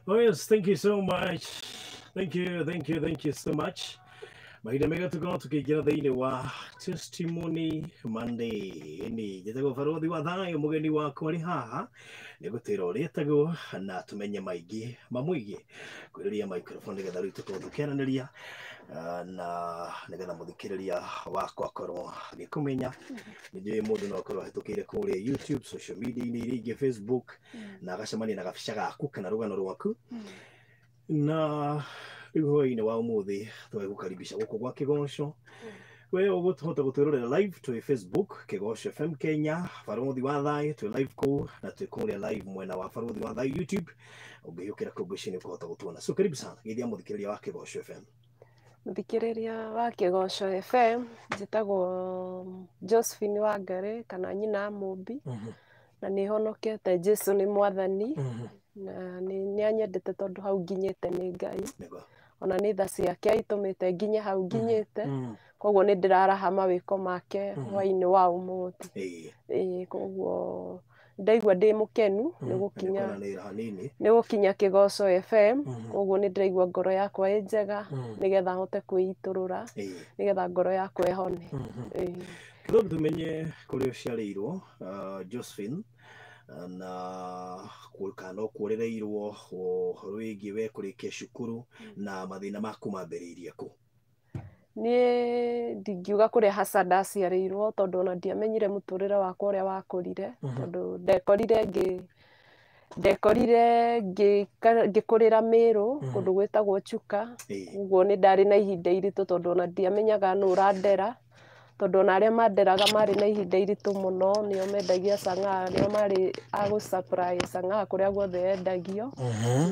Oh yes, thank you so much. Thank you, thank you, thank you so much. Mahinda mega tukorwo tukĩingĩra thĩinĩ wa Testimony Monday. Ni njĩtagwo Barothi wa Thayũ, mũgeni wakwa arĩ haha nĩ gũtwĩra ũrĩa etagwo na tũmenye maingĩ mamwĩgiĩ. Kwĩrĩria microphone nĩgetha rĩu tũkorwo tũkĩaranĩria na nĩgetha mũthikĩrĩria wakwa akorwo agĩkũmenya. Nĩ njũĩ mũndũ no akorwo ahĩtũkĩire kũrĩa YouTube, social media-inĩ iria ingĩ, Facebook, na agacemania na gabica gaku kana rũgano rwaku. Na rĩu hwaĩ-inĩ wa ũmũthĩ tũgagũkaribisha gũkũ gwa Kĩgoco. We ũgũhota gũtwĩrorera live twĩ Facebook Kĩgoco FM Kenya, Barothi wa Thayũ, twĩ live kũu na twĩ kũrĩa live mwena wa Barothi wa Thayũ YouTube. Ũngĩhiũkĩra kũu ngwĩciria nĩ ũkũhota gũtuona. So karibu sana, geithia mũthikĩrĩria wa Kĩgoco FM. Mũthikĩrĩria wa Kĩgoco FM, njĩtagwo Josephine Wangari kana nyina Mũmbi, na nĩ honokete. Jesu nĩ mwathani na nĩ anyendete tondũ hau nginyĩte nĩ Ngai. Ona nĩ tha ciake itũmĩte nginye hau nginyĩte, koguo nĩ ndĩraraha mawĩko make hwaĩ-inĩ wa ũmũthĩ. Ĩĩ, koguo ndaigua ndĩ mũkenu nĩ gũkinya Kĩgoco FM, koguo nĩ ndĩraigua ngoro yakwa ĩ njega nĩgetha hote kwĩitũrũra, nĩgetha ngoro yakwa ĩhone. Kidogo tumenye kũrĩa ũciarĩirwo, Josephine, na kana ũkũrĩrĩirwo, ũhoro wĩgiĩ we kũrĩkia cukuru na mathĩna maku mambĩrĩirie kũ? Niĩ ndingiuga kũrĩa haca ndaciarĩirwo tondũ ona ndiamenyire mũtũrĩre wakwa ũrĩa wakũrire, tondũ ndekorire ngĩkũrĩra Mĩrũ kũndũ gwĩtagwo Chuka. Koguo nĩ ndarĩ na ihinda iritũ tondũ ona ndiamenyaga nũ ũrandera, tondũ ona arĩa manderaga marĩ na ihinda iritũ mũno, nĩo mendagia chang'aa, nĩo marĩ a gũ supply chang'aa kũrĩa guothe yendagio.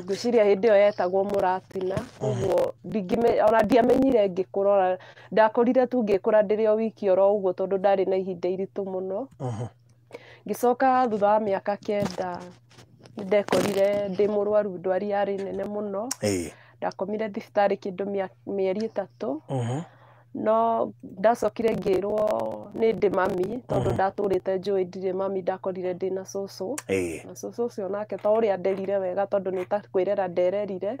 Ngwĩciria hĩndĩ ĩyo yetagwo mũratina. Koguo ona ndiamenyire ngĩkũra, ona ndakũrire tu ngĩkũra ndĩrĩ o wiki oro ũguo tondũ ndarĩ na ihinda iritũ mũno. Ngĩcoka thutha wa mĩaka 9 nĩndekorire ndĩ mũrwaru, ndwari yarĩ nene mũno. Ndakomire thibitarĩ kĩndũ mĩeri 3. No ndacokire ngĩrwo nĩ ndĩ mami tondũ ndatũrĩte njũĩ ndirĩ mami, ndakorire ndĩna cũcũ. Na cũcũ ũcio nake to ũrĩa nderire wega tondũ nĩ ta kwĩrera ndererire.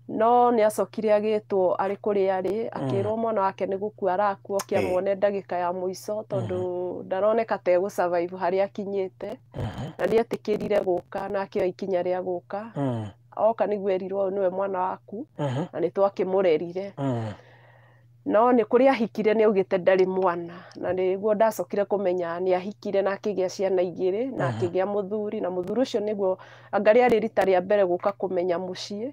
No nĩ acokire agĩtwo arĩ kũrĩa arĩ, akĩrwo mwana wake nĩ gũkua arakua, oke amuone ndagĩka ya mũico tondũ ndaroneka ta egũ survive harĩa akinyĩte. Na nĩ etĩkĩrire gũka na akĩoya ikinya rĩa gũka. Oka nĩguo erirwo ũyũ nĩwe mwana waku, na nĩ twakĩmũrerire. No nĩ kũrĩa ahikire nĩ augĩte ndarĩ mwana, na nĩguo ndacokire kũmenya nĩ ahikire na akĩgĩa ciana 2 na akĩgĩa mũthuri, na mũthuri ũcio nĩguo anga rĩarĩ rita rĩa mbere gũka kũmenya mũciĩ.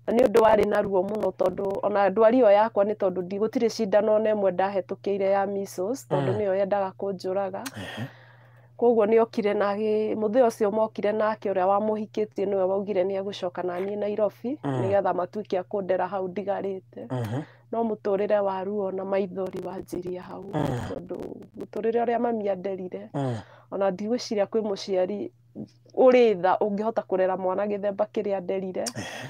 Na nĩ ũndũ warĩ na ruo mũno tondũ ona ndwari ĩyo yakwa nĩ tondũ gũtirĩ cindano ona ĩmwe ndahetũkĩire ya measles tondũ nĩyo yendaga kũnjũraga. Koguo nĩ okire na mũthee ũcio mokire nake ũrĩa wamũhikĩtie nĩwe waugire nĩ egũcoka na niĩ Nairobi nĩgetha matuĩke a kũndera hau ndigarĩte. No mũtũrĩre wa ruo na maithori wanjirie hau tondũ mũtũrĩre ũrĩa mami anderire, ona ndigwĩciria kwĩ mũciari ũrĩ tha ũngĩhota kũrera mwana gĩthemba kĩrĩa anderire,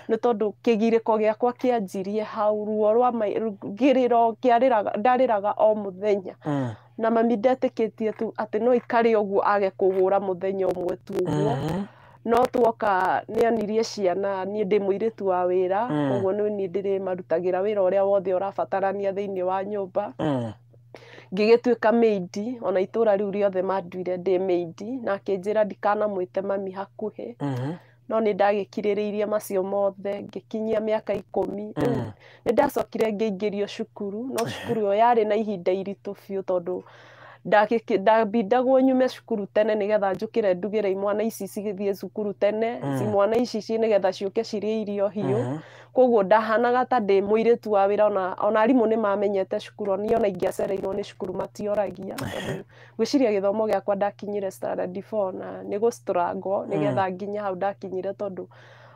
nĩ tondũ kĩgirĩko gĩakwa kĩanjirie hau, ruo rwa ngĩrĩro kĩarĩraga, ndarĩraga o mũthenya. Na mami ndetĩkĩtie tu atĩ no ikare ũguo age kũhũra mũthenya ũmwe tu ũguo. No tuoka nĩ onirie ciana, niĩ ndĩ mũirĩtu wa wĩra, koguo nĩ niĩ ndĩrĩmarutagĩra wĩra ũrĩa wothe ũrabatarania thĩinĩ wa nyũmba. Ngĩgĩtuĩka maid, ona itũra rĩu rĩothe manduire ndĩ maid, na akĩnjĩra ndikanamwĩte mami hakuhĩ. No nĩ ndagĩkirĩrĩirie macio mothe, ngĩkinyia mĩaka 10. Nĩ ndacokire ngĩingĩrio cukuru, no cukuru ĩyo yarĩ na ihinda iritũ biũ tondũ ndambindagwo nyume cukuru tene nĩgetha njũkĩre ndugĩre imwana ici cigĩthiĩ cukuru tene, imwana ici nĩgetha ciũke cirĩe irio hiũ. Koguo ndahanaga ta ndĩ mũirĩtu wa wĩra, ona arimũ nĩ mamenyete cukuru, niĩ ona ingĩacereirwo nĩ cukuru matioragia. Tondũ ngwĩciria gĩthomo gĩakwa ndakinyire standard 4 na nĩ gũ struggle nĩgetha nginye hau ndakinyire, tondũ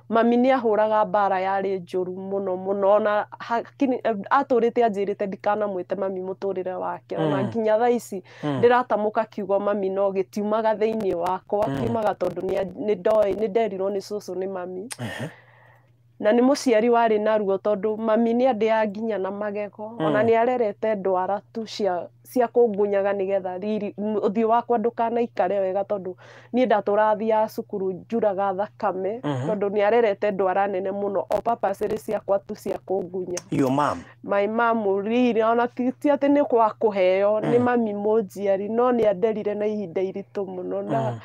mami nĩ ahũraga mbara yarĩ njũru mũno mũno, ona atũrĩte anjĩrĩte ndikanamwĩte mami mũtũrĩre wake. Ona nginya thaa ici ndĩratamũka kiugo mami no gĩtiumaga thĩinĩ wakwa, kiumaga tondũ nĩ nderirwo nĩ cũcũ nĩ mami. Na nĩ mũciari warĩ na ruo tondũ mami nĩ andĩaga nginya na magego. Ona nĩ arerete ndwara tu cia kũngunyaga nĩgetha riri ũthiũ wakwa ndũkanaikare wega tondũ niĩ ndatũraga thiaga cukuru njuraga thakame tondũ nĩ arerete ndwara nene mũno o purposely ciakwa tu cia kũngunya. Your mom? My mom riri ona ti atĩ nĩ kwa kũheo nĩ mami mũnjiari no nĩ anderire na ihinda iritũ mũno na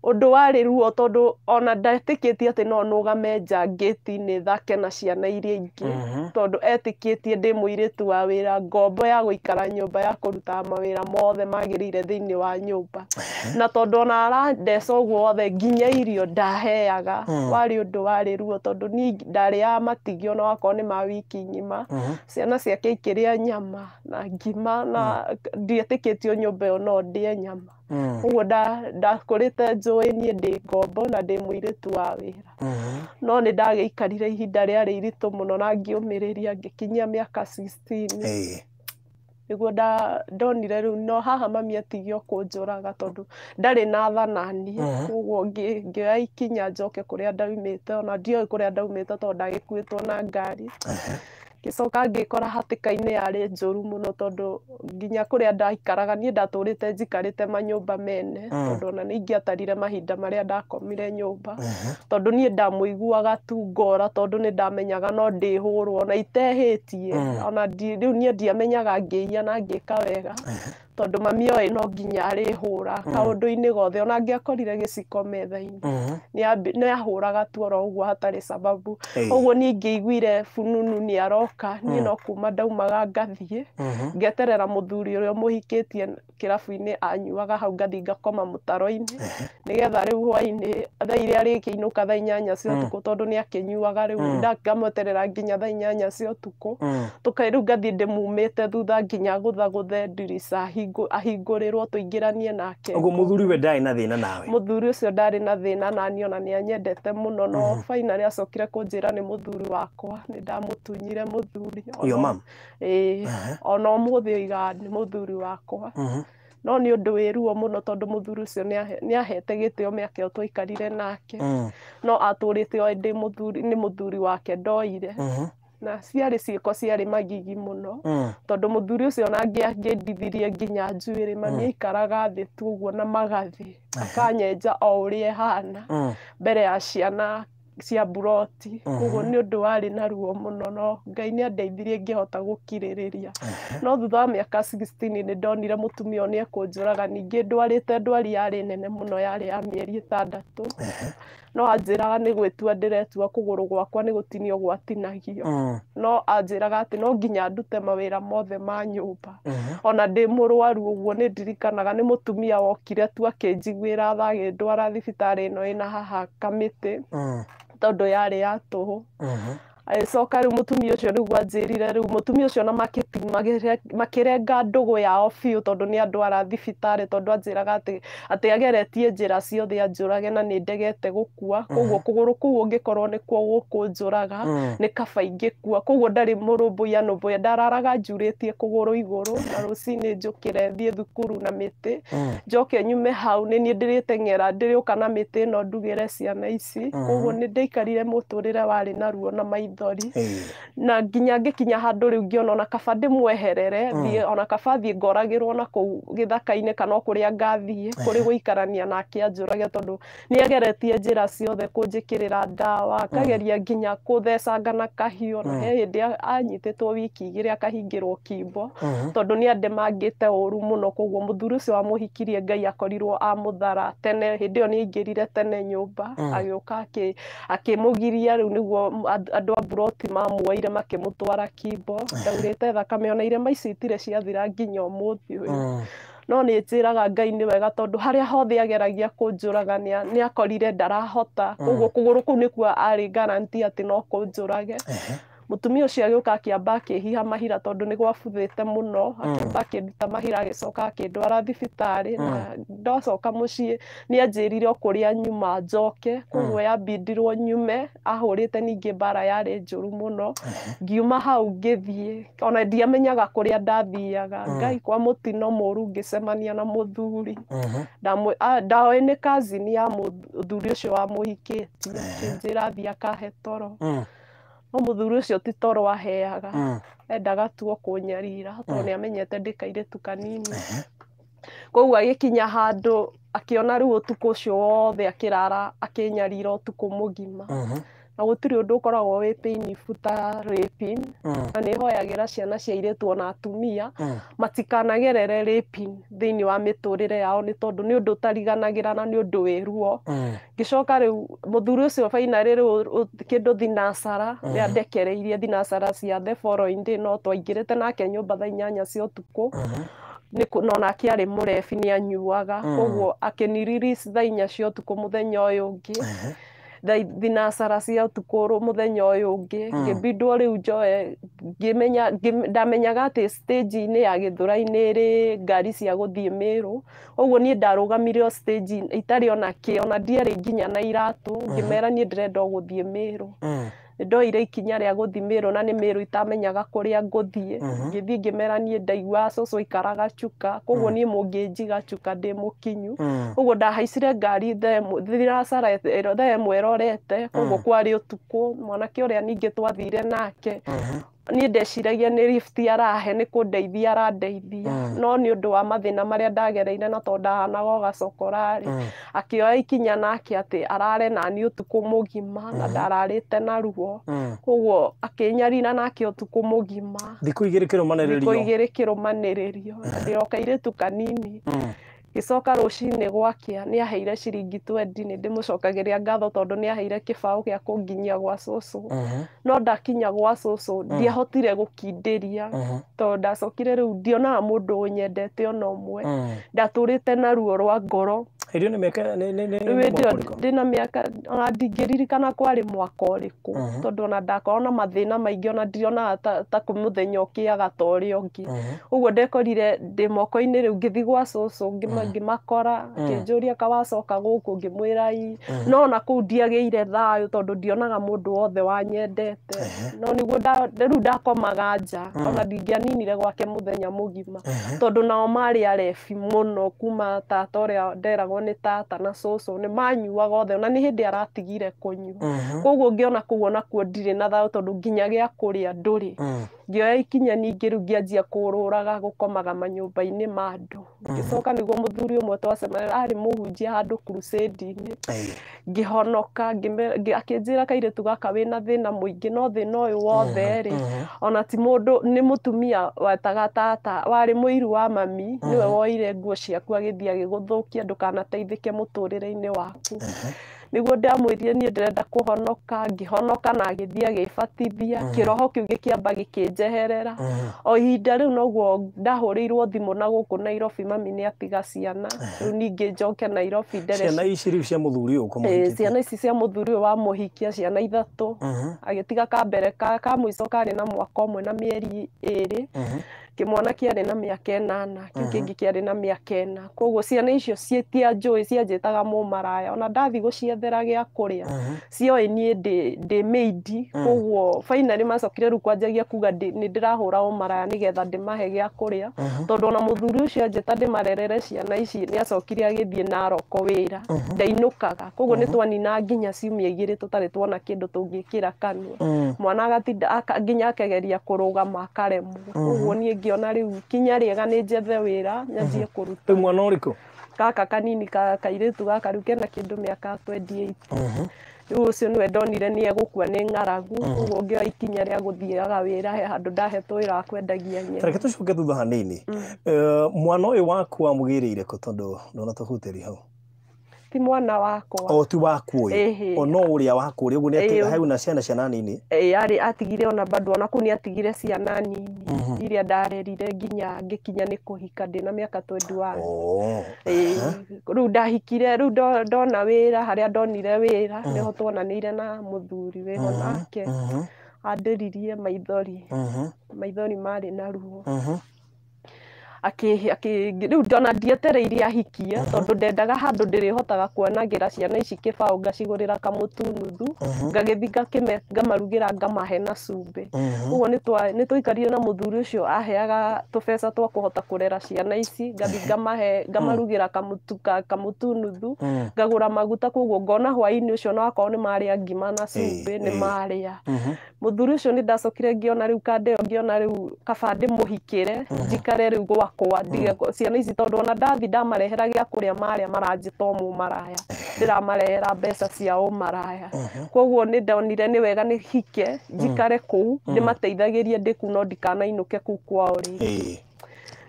ũndũ warĩ ruo tondũ ona ndetĩkĩtie atĩ no nũgame nja ngĩti-inĩ thake na ciana iria ingĩ tondũ etĩkĩtie ndĩ mũirĩtu wa wĩra ngombo ya gũikara nyũmba ya kũrutaga mawĩra mothe magĩrĩire thĩinĩ wa nyũmba na tondũ ona arandeca ũguo wothe nginya irio ndaheaga warĩ ũndũ warĩ ruo tondũ niĩ ndarĩaga matigio ona wakorwo nĩ ma wiki ng'ima ciana ciake ikĩrĩa nyama na ngima na ndietĩkĩtio nyũmba ĩyo no ndĩe nyama. Ũguo ndakũrĩte njũĩ niĩ ndĩ ngombo na ndĩ mũirĩtu wa wĩra. No nĩ ndagĩikarire ihinda rĩarĩ iritũ mũno na ngĩũmĩrĩria ngĩkinyia mĩaka 16. Nĩguo ndonire rĩu no haha mami atigio kũnjũraga tondũ ndarĩ na tha naniĩ. Koguo ngĩoya ikinya njoke kũrĩa ndaumĩte ona ndioĩ kũrĩa ndaumĩte tondũ ndagĩkuĩtwo na ngari. Ngĩcoka ngĩkora hatĩka-inĩ yarĩ njũru mũno tondũ nginya kũrĩa ndaikaraga niĩ ndatũrĩte njikarĩte manyũmba mene tondũ ona nĩ ingĩatarire mahinda marĩa ndakomire nyũmba tondũ niĩ ndamũiguaga tu ngora tondũ nĩ ndamenyaga no ndĩhũrwo ona itehĩtie ona rĩu niĩ ndiamenyaga ngĩiya na ngĩka wega tondũ mami oĩ no nginya arĩhũra kaũndũ-inĩ gothe ona angĩakorire gĩciko metha-inĩ nĩ ahũraga tu oro ũguo hatarĩ sababu. Ũguo niĩ ingĩiguire fununu nĩ aroka niĩ no kuma ndaumaga ngathiĩ ngeterera mũthuri ũrĩa mũhikĩtie kĩrabu-inĩ anyuaga hau ngathiĩ ngakoma mũtaro-inĩ nĩgetha rĩu hwaĩ-inĩ thaa iria arĩkĩinũka thaa 8 cia ũtukũ tondũ nĩ akĩnyuaga rĩu ngamweterera nginya thaa 8 cia ũtukũ rĩu ngathiĩ ndĩmumĩte thutha nginya gũthagũthe ndirica ahingũrĩrwo tũingĩranie nake. Ũguo mũthuri we ndarĩ na thĩna nawe? Mũthuri ũcio ndarĩ na thĩna naniĩ ona nĩ anyendete mũno no finally acokire kũnjĩra nĩ mũthuri wakwa nĩ ndamũtunyire mũthuri. Your mom? Ĩĩ ona ũmũthĩ oigaga nĩ mũthuri wakwa. No nĩ ũndũ wĩ ruo mũno tondũ mũthuri ũcio nĩ ahete gĩtĩo mĩaka ĩyo twaikarire nake no atũrĩte oĩ ndĩ mũthuri nĩ mũthuri wake ndoire. Na ciarĩ ciĩko ciarĩ magigi mũno tondũ mũthuri ũcio ona angĩndithirie nginya njuĩrĩ mami aikaraga thĩ tu ũguo na magathĩ akanyenja o ũrĩa ĩhana mbere ya ciana cia mburoti. Koguo nĩ ũndũ warĩ na ruo mũno no Ngai nĩ andeithirie ngĩhota gũkirĩrĩria. No thutha wa mĩaka 16 nĩ ndonire mũtumia ũyũ nĩ ekũnjũraga ningĩ ndwarĩte ndwari yarĩ nene mũno yarĩ ya mĩeri 6. No anjĩraga nĩ gwĩtua ndĩretua kũgũrũ gwakwa nĩ gũtinio gwatinagio. No anjĩraga atĩ no nginya ndute mawĩra mothe ma nyũmba. Ona ndĩ mũrwaru ũguo nĩ ndirikanaga nĩ mũtumia wokire tu akĩnjiguĩra tha agĩndwara thibitarĩ ĩno ĩna haha Kamĩtĩ tondũ yarĩ ya tũhũ. Agĩcoka rĩu mũtumia ũcio nĩguo anjĩrire rĩu mũtumia ũcio na makĩrenga ndũgũ yao biũ tondũ nĩ andwara thibitarĩ tondũ anjĩraga atĩ ageretie njĩra ciothe anjũrage na nĩ ndegete gũkua. Koguo kũgũrũ kũu ũngĩkorwo nĩkuo gũkũnjũraga nĩ kaba ingĩkua. Koguo ndarĩ mũrũmbũiya nũmbũiya ndararaga njurĩtie kũgũrũ igũrũ na rũcinĩ njũkĩre thiĩ thukuru na mĩtĩ njoke nyume hau nĩ niĩ ndĩrĩteng'era ndĩrĩũka na mĩtĩ ĩno ndugĩre ciana ici. Koguo nĩ ndaikarire mũtũrĩre warĩ na ruo na maithori na nginya ngĩkinya handũ rĩu ngĩona ona kaba ndĩmweherere thiĩ ona kaba thiĩ ngoragĩrwo na kũu gĩthaka-inĩ kana o kũrĩa ngathiĩ kũrĩ gũikarania nake anjũrage tondũ nĩ ageretie njĩra ciothe kũnjĩkĩrĩra ndawa akageria nginya kũthecanga na kahiũ na he hĩndĩ anyitĩtwo wiki 2 akahingĩrwo kimbo tondũ nĩ andemangĩte ũru mũno. Koguo mũthuri ũcio wamũhikirie Ngai akorirwo amũthara tene hĩndĩ ĩyo nĩ aingĩrire tene nyũmba agĩũka akĩmũgiria rĩu nĩguo andũ a mburoti mamuoire makĩmũtwara kimbo ndaurĩte thakame ona irema ici itirĩ ciathira nginya ũmũthĩ ũyũ. No nĩ njĩraga Ngai nĩ wega tondũ harĩa hothe ageragia kũnjũraga nĩ akorire ndarahota. Koguo kũgũrũ kũu nĩkuo arĩ guarantee atĩ no kũnjũrage. Mũtumia ũcio agĩũka akĩamba akĩhiha mahira tondũ nĩ gwabuthĩte mũno akĩamba akĩnduta mahira agĩcoka akĩndwara thibitarĩ na ndacoka mũciĩ nĩ anjĩrire o kũrĩa nyuma njoke. Koguo yambindirwo nyume ahũrĩte ningĩ mbara yarĩ njũru mũno. Ngiuma hau ngĩthiĩ ona ndiamenyaga kũrĩa ndathiaga. Ngai kwa mũtino mũru ngĩcemania na mũthuri ndaoĩ nĩ cousin ya mũthuri ũcio wamũhikĩtie akĩnjĩra thiĩ akahe toro. No mũthuri ũcio ti toro aheaga, endaga tu o kũnyarira tondũ nĩ amenyete ndĩ kairĩtu kanini. Koguo agĩkinya handũ akĩona rĩu ũtukũ ũcio wothe akĩrara akĩnyarira ũtukũ mũgima. Na gũtirĩ ũndũ ũkoragwo wĩ painful ta raping, na nĩ hoyagĩra ciana cia airĩtu ona atumia matikanagerere raping thĩinĩ wa mĩtũrĩre yao, nĩ tondũ nĩ ũndũ ũtariganagĩra na nĩ ũndũ wĩ ruo. Ngĩcoka rĩu mũthuri ũcio finally rĩu kĩndũ thinacara nĩ andekereirie thinacara cia the following day, no twaingĩrĩte nake nyũmba thaa 8 cia ũtukũ. No nake arĩ mũrebi, nĩ anyuaga, koguo akĩni release thaa 4 cia ũtukũ mũthenya ũyũ ũngĩ, thinacara cia ũtukũ mũthenya ũyũ ũngĩ. Ngĩbindwo rĩu njoe, ngĩmenya ndamenyaga atĩ stage-inĩ ya Gĩthũrai-inĩ ĩrĩ ngari cia gũthiĩ Mĩrũ. Ũguo niĩ ndarũgamire o stage itarĩ ona kĩ, ona ndiarĩ nginya na iratũ, ngĩmera niĩ ndĩrenda o gũthiĩ Mĩrũ. Nĩ ndoire ikinya rĩa gũthiĩ Mĩrũ, na nĩ Mĩrũ itamenyaga kũrĩa ngũthiĩ. Ngĩthiĩ ngĩmera niĩ ndaiguaga cũcũ aikaraga Chuka, koguo niĩ mũngĩnjiga Chuka ndĩ mũkinyu. Ũguo ndahaicire ngari thinacara thaa 1 ĩrorete, koguo kwarĩ ũtukũ. Mwanake ũrĩa ningĩ twathire nake, niĩ ndeciragia nĩ lift arahe, nĩ kũndeithia arandeithia, no nĩ ũndũ wa mathĩna marĩa ndagereire na tondũ ndahanaga o gacokorarĩ, akĩoya ikinya nake atĩ arare naniĩ ũtukũ mũgima, na ndararĩte na ruo. Koguo akĩnyarira nake ũtukũ mũgima, thikũ 2 kĩrũmanĩrĩrio, thikũ 2 kĩrũmanĩrĩrio, na ndĩro kairĩtu kanini. Gĩcoka rũcinĩ gwakĩa nĩ aheire ciringi 20, nĩ ndĩmũcokagĩria ngatho tondũ nĩ aheire kĩbaũ gĩa kũnginyia gwa cũcũ. No ndakinya gwa cũcũ ndiahotire gũkindĩria, tondũ ndacokire rĩu ndionaga mũndũ ũnyendete ona ũmwe. Ndatũrĩte na ruo rwa ngoro. Hĩndĩ ĩyo nĩ mĩaka nĩ ndĩna mĩaka ona ndingĩririkana kwarĩ mwaka ũrĩkũ, tondũ ona ndakorwo na mathĩna maingĩ, ona ndionaga ta mũthenya ũkĩaga ta ũrĩa ũngĩ. Ũguo ndekorire ndĩ moko-inĩ rĩu, ngĩthiĩ gwa cũcũ ngĩmakora, akĩnjũria ka wacoka gũkũ, ngĩmwĩra ii. No ona kũu ndiagĩire thayũ tondũ ndionaga mũndũ wothe wanyendete. No nĩguo rĩu ndakomaga nja, ona ndingĩaninire gwake mũthenya mũgima, tondũ nao marĩ arebi mũno, kuma tata ũrĩa nderagwo nĩ tata na cũcũ nĩ manyuaga othe, ona nĩ hĩndĩ aratigire kũnyua. Koguo ngĩona kũu onakuo ndirĩ na thayũ, tondũ nginya gĩa kũrĩa ndũrĩ. Ngĩoya ikinya ningĩ rĩu ngĩanjia kũrũraga gũkomaga manyũmba-inĩ ma andũ. Ngĩcoka nĩguo mũthuri ũmwe twacemania, arĩ mũhunjia handũ crusade-inĩ, ngĩhonoka, akĩnjĩra kairĩtu gaka wĩna thĩna mũingĩ, no thĩna ũyũ wothe rĩ, ona ti mũndũ, nĩ mũtumia wetaga tata, warĩ mũiru wa mami, nĩwe woire nguo ciaku agĩthiĩ agĩgũthũkia, ndũkanateithĩke mũtũrĩre-inĩ waku. Nĩguo ndamwĩrire niĩ ndĩrenda kũhonoka, ngĩhonoka na agĩthiĩ agĩbatithia, kĩroho kĩu gĩkĩamba gĩkĩnjeherera. O ihinda rĩu noguo ndahũrĩirwo thimũ na gũkũ Nairobi, mami nĩ atiga ciana, rĩu ningĩ njoke Nairobi ndere ciana ici rĩu cia mũthuri ũyũ ũkũmũhikĩtie. Ciana ici cia mũthuri ũyũ wamũhikia, ciana 3, agĩtiga ka mbere ka mũico karĩ na mwaka 1 na mĩeri 2, kĩmwana kĩarĩ na mĩaka 8, kĩu kĩngĩ kĩarĩ na mĩaka 4. Koguo ciana icio citianjũĩ, cianjĩtaga mũmaraya, ona ndathiĩ gũciethera gĩa kũrĩa cioĩ niĩ ndĩ maid. Koguo finally macokire rĩu kwanjagia kuga nĩ ndĩrahũra ũmaraya nĩgetha ndĩmahe gĩa kũrĩa, tondũ ona mũthuri ũcio anjĩta ndĩmarerere ciana ici nĩ acokire agĩthiĩ Naroko wĩra, ndainũkaga. Koguo nĩ twanina nginya ciumia 2 tũtarĩ tuona kĩndũ tũngĩkĩra kanua, mwana agatinda nginya akegeria kũrũgama akaremwo. Koguo niĩ ngĩona rĩu kinya rĩega nĩ njethe wĩra nyanjie kũruta. Rĩu mwana ũrĩkũ? Gaka kanini kairĩtu gaka rĩu kena kĩndũ mĩaka 28. Rĩu ũcio nĩwe ndonire nĩ egũkua nĩ ng'aragu, koguo ngĩoya ikinya rĩa gũthiaga wĩra, he handũ ndahetwo wĩra wa kwendagia nyeni. Reke tũcoke thutha hanini. Mwana ũyũ waku wamũgĩrĩire kũ, tondũ ndona tũhutĩri hau? Ti mwana wakwa. O ti waku ũyũ. O no ũrĩa waku ũrĩa, ũguo nĩ atĩ hau na ciana nini. Arĩ atigire ona bado ona kũu nĩ atigire ciana nini iria ndarerire nginya ngĩkinya nĩ kũhika ndĩna mĩaka 21. Rĩu ndahikire, rĩu ndona wĩra, harĩa ndonire wĩra nĩho tuonanĩire na mũthuri wĩho nake, andĩririe maithori, maithori marĩ na ruo. Rĩu ndona ndietereire ahikie tondũ ndendaga handũ ndĩrĩhotaga kuonagĩra ciana ici kĩbaũ ngacigũrĩra kamũtu nuthu ngagĩthiĩ ngamarugĩra ngamahe na cumbĩ. Ũguo nĩtwaikarire na mũthuri ũcio aheaga tũbeca twa kũhota kũrera ciana ici ngathiĩ ngamahe ngamarugĩra kamũtu nuthu ngagũra maguta koguo ngona hwaĩ-inĩ ũcio ona wakorwo nĩ marĩa ngima na cumbĩ nĩ marĩa. Mũthuri ũcio nĩ ndacokire ngĩona rĩu kanda ĩyo ngĩona rĩu kaba ndĩmũhikĩre njikare rĩu gwakwa ndige ciana ici tondũ ona ndathi ndamarehera gĩa kũrĩa marĩa maranjĩta o mũmaraya ndĩramarehera mbeca cia ũmaraya. Koguo nĩ ndonire nĩ wega nĩ hike njikare kũu ndĩmateithagĩrie ndĩ kũu no ndikanainũke kũu kwao rĩngĩ.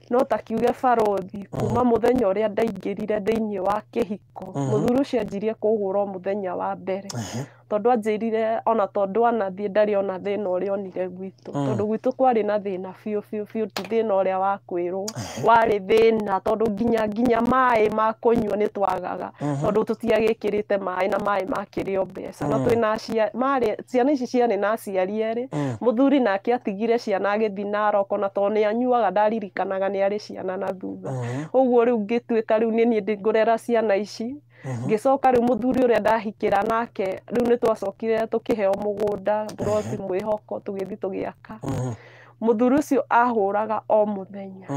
No ta kiuge barothi kuma mũthenya ũrĩa ndaingĩrire thĩinĩ wa kĩhiko mũthuri ũcio anjirie kũhũra o mũthenya wa mbere tondũ anjĩrire ona tondũ anathiĩ ndarĩ ona thĩna ũrĩa onire gwitũ tondũ gwitũ kwarĩ na thĩna biũ biũ biũ ti thĩna ũrĩa wa kwĩrwo warĩ thĩna tondũ nginya maĩ ma kũnyua nĩ twagaga tondũ tũtiagĩkĩrĩte maĩ na maĩ makĩrĩ o mbeca na twĩna ciana ici ciarĩ na aciari erĩ mũthuri nake atigire ciana agĩthiĩ Narok ona tondũ nĩ anyuaga ndaririkanaga nĩ arĩ ciana na thutha. Ũguo rĩu ngĩtuĩka rĩu nĩ niĩ ngũrera ciana ici. Ngĩcoka rĩu mũthuri ũrĩa ndahikĩra nake rĩu nĩ twacokire tũkĩheo mũgũnda buroti mwĩhoko tũgĩthiĩ tũgĩaka. Mũthuri ũcio ahũraga o mũthenya.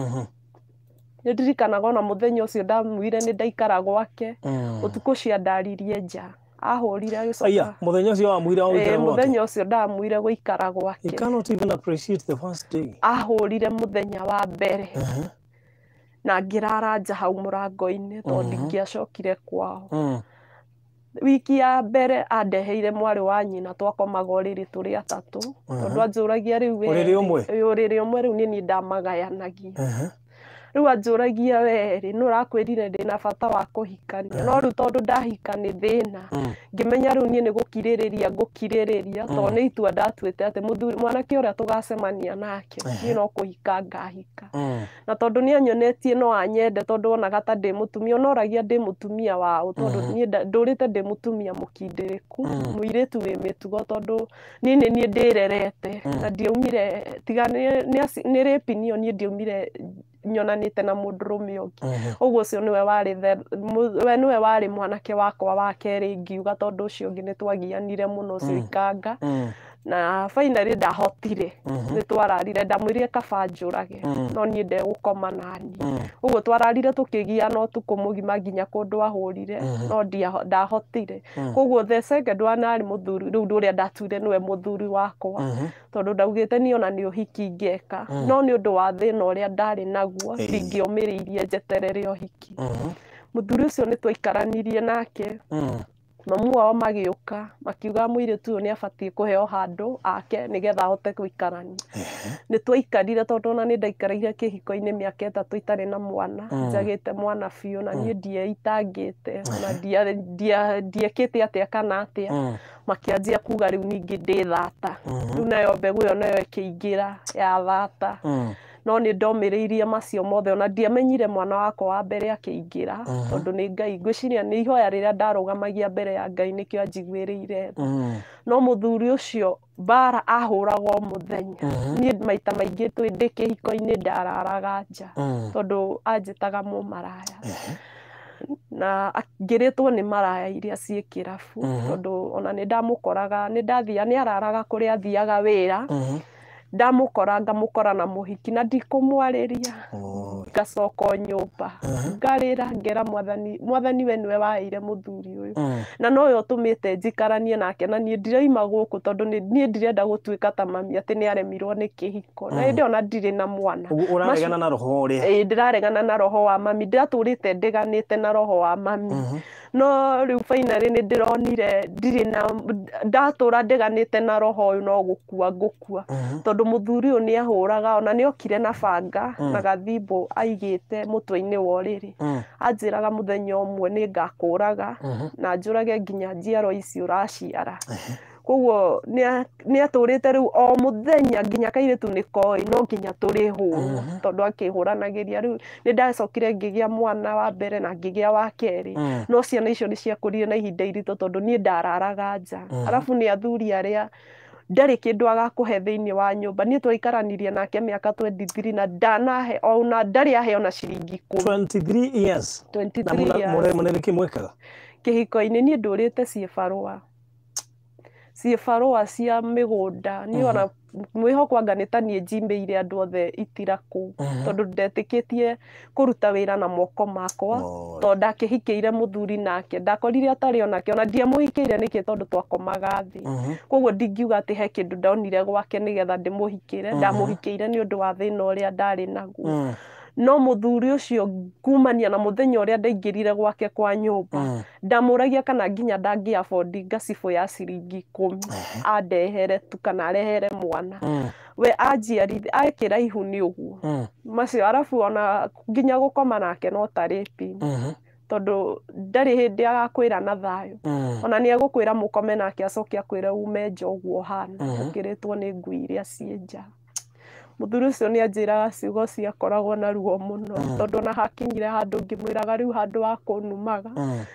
Nĩ ndirikanaga ona mũthenya ũcio ndamwire nĩ ndaikara gwake ũtukũ ũcio andaririe nja ahũrire agĩcoka. Mũthenya ũcio wamwire gũikara gwake? Mũthenya ũcio ndamwire gũikara gwake. You cannot even appreciate the first day. Ahũrire mũthenya wa mbere na ngĩrara nja hau mũrango-inĩ tondũ ndingĩacokire kwao. Wiki ya mbere andeheire mwarĩ wa nyina twakomaga ũrĩrĩ tũrĩ atatũ tondũ anjũragia rĩu we ũrĩrĩ ũmwe? Ũrĩrĩ ũmwe rĩu nĩ niĩ ndamagayanagia. Rĩu anjũragia we rĩ nũ ũrakwĩrire ndĩna bata wa kũhikania no rĩu tondũ ndahika nĩ thĩna ngĩmenya rĩu niĩ nĩ gũkirĩrĩria ngũkirĩrĩria tondũ nĩ itua ndatuĩte atĩ mũthuri mwanake ũrĩa tũgacemania nake niĩ no kũhika ngahika. Na tondũ nĩ anyonetie no anyende tondũ onaga ta ndĩ mũtumia onoragia ndĩ mũtumia waũ tondũ niĩ ndũrĩte ndĩ mũtumia mũkindĩrĩku mũirĩtu wĩ mĩtugo tondũ niĩ nĩ niĩ ndĩrerete na ndiaumire tiga nĩ rape niyo niĩ ndiaumire nyonanĩte na mũndũrũme ũngĩ. Ũguo ũcio nĩwe warĩ we nĩwe warĩ mwanake wakwa wa kerĩ ngiuga tondũ ũcio ũngĩ nĩ twagianire mũno ũcio ikanga na finally ndahotire nĩ twararire ndamwĩrire kaba njũrage no niĩ ndegũkoma naniĩ. Ũguo twararire tũkĩgiana ũtukũ mũgima nginya kũndũ ahũrire no ndahotire. Koguo the second one arĩ mũthuri rĩu ũrĩa ndatuire nĩwe mũthuri wakwa tondũ ndaugĩte niĩ ona nĩ ũhiki ngeka no nĩ ũndũ wa thĩna ũrĩa ndarĩ naguo ndingĩomĩrĩirie njeterere ũhiki. Mũthuri ũcio nĩ twaikaranirie nake mamu wao magĩũka makiuga mũirĩtu ũyũ nĩ abatiĩ kũheo handũ ake nĩgetha ahote gũikarania. Nĩ twaikarire tondũ ona nĩ ndaikarire kĩhiko-inĩ mĩaka 3 itarĩ na mwana njagĩte mwana biũ na niĩ ndieitangĩte ona ndiekĩte atĩa kana atĩa makĩanjia kuga rĩu ningĩ ndĩ thata. Rĩu nayo mbegũ ĩyo nayo ĩkĩingĩra ya thata. No nĩ ndomĩrĩirie macio mothe ona ndiamenyire mwana wakwa wa mbere akĩingĩra tondũ nĩ Ngai ngwĩciria nĩ ihoya rĩrĩa ndarũgamagia mbere ya Ngai nĩkĩo anjiguĩrĩire tha. No mũthuri ũcio mbara ahũraga o mũthenya. Niĩ maita maingĩ ndĩ kĩhiko-inĩ ndararaga nja tondũ anjĩtaga mũmaraya. Na ngĩrĩtwo nĩ maraya iria ciĩ kĩrabu tondũ ona nĩ ndamũkoraga nĩ ndathia nĩ araraga kũrĩa athiaga wĩra ndamũkora ngamũkora na mũhiki na ndikũmwarĩria ngacoka o nyũmba ngarĩra ngera mwathani mwathani we nĩwe waheire mũthuri ũyũ na nowe ũtũmĩte njikaranie nake na niĩ ndiraima gũkũ tondũ niĩ ndirenda gũtuĩka ta mami atĩ nĩ aremirwo nĩ kĩhiko na hĩndĩ ona ndirĩ na mwana. Ũraregana na roho ũrĩa? Ĩĩ ndĩraregana na roho wa mami ndĩratũrĩte ndĩganĩte na roho wa mami no rĩu finally nĩ ndĩronire ndirĩ na ndatũra ndĩganĩte na roho ũyũ no gũkua ngũkua tondũ mũthuri ũyũ nĩ ahũraga ona nĩ okire na banga na gathimbo aigĩte mũtwe-inĩ wa ũrĩrĩ anjĩraga mũthenya ũmwe nĩ ngakũraga na njũrage nginya njiaro ici ũraciara. Koguo nĩ atũrĩte rĩu o mũthenya nginya kairĩtu nĩ koĩ no nginya tũrĩhũrwo tondũ akĩhũranagĩria. Rĩu nĩ ndacokire ngĩgĩa mwana wa mbere na ngĩgĩa wa kerĩ no ciana icio nĩ ciakũrire na ihinda iritũ tondũ niĩ ndararaga nja. Arabu nĩ athuri arĩa Ndarĩ kĩndũ agakũhe thĩinĩ wa nyũmba. Niĩ twaikaranirie nake mĩaka 23 na ndanahe ona ndarĩ ahe ona ciringi 10. 23 years. Na 23 years. Mũnene kĩ mwekaga? Kĩhiko-inĩ niĩ ndũrĩte ciĩbarũa, ciĩbarũa cia mĩgũnda. Niĩ ona mwĩhoko anga nĩ ta niĩ njimbĩire andũ othe itira kũu, tondũ ndetĩkĩtie kũruta wĩra na moko makwa. Tondũ ndakĩhikĩire mũthuri nake ndakorire atarĩ onake, ona ndiamũhikĩire nĩkĩ, tondũ twakomaga thĩ. Koguo ndingiuga atĩ he kĩndũ ndonire gwake nĩgetha ndĩmũhikĩre. Ndamũhikĩire nĩ ũndũ wa thĩna ũrĩa ndarĩ naguo. No mũthuri ũcio, kumania na mũthenya ũrĩa ndaingĩrire gwake kwa nyũmba, ndamũragia kana nginya ndangĩ afford ngacibũ ya ciringi 10 andehere tu kana arehere mwana. We anjiarithia ekĩra ihu nĩ ũguo macio, arabu ona nginya gũkoma nake no ta rape, tondũ ndarĩ hĩndĩ agakwĩra na thayũ. Ona nĩ egũkwĩra mũkome nake, acoke akwĩre ume nja ũguo ũhana ũkĩrĩtwo nĩ ngui iria ciĩ nja. Mũthuri ũcio nĩ anjĩraga ciugo ciakoragwo na ruo mũno, tondũ ona hakinyire handũ ngĩmwĩraga rĩu handũ ha kũnumaga,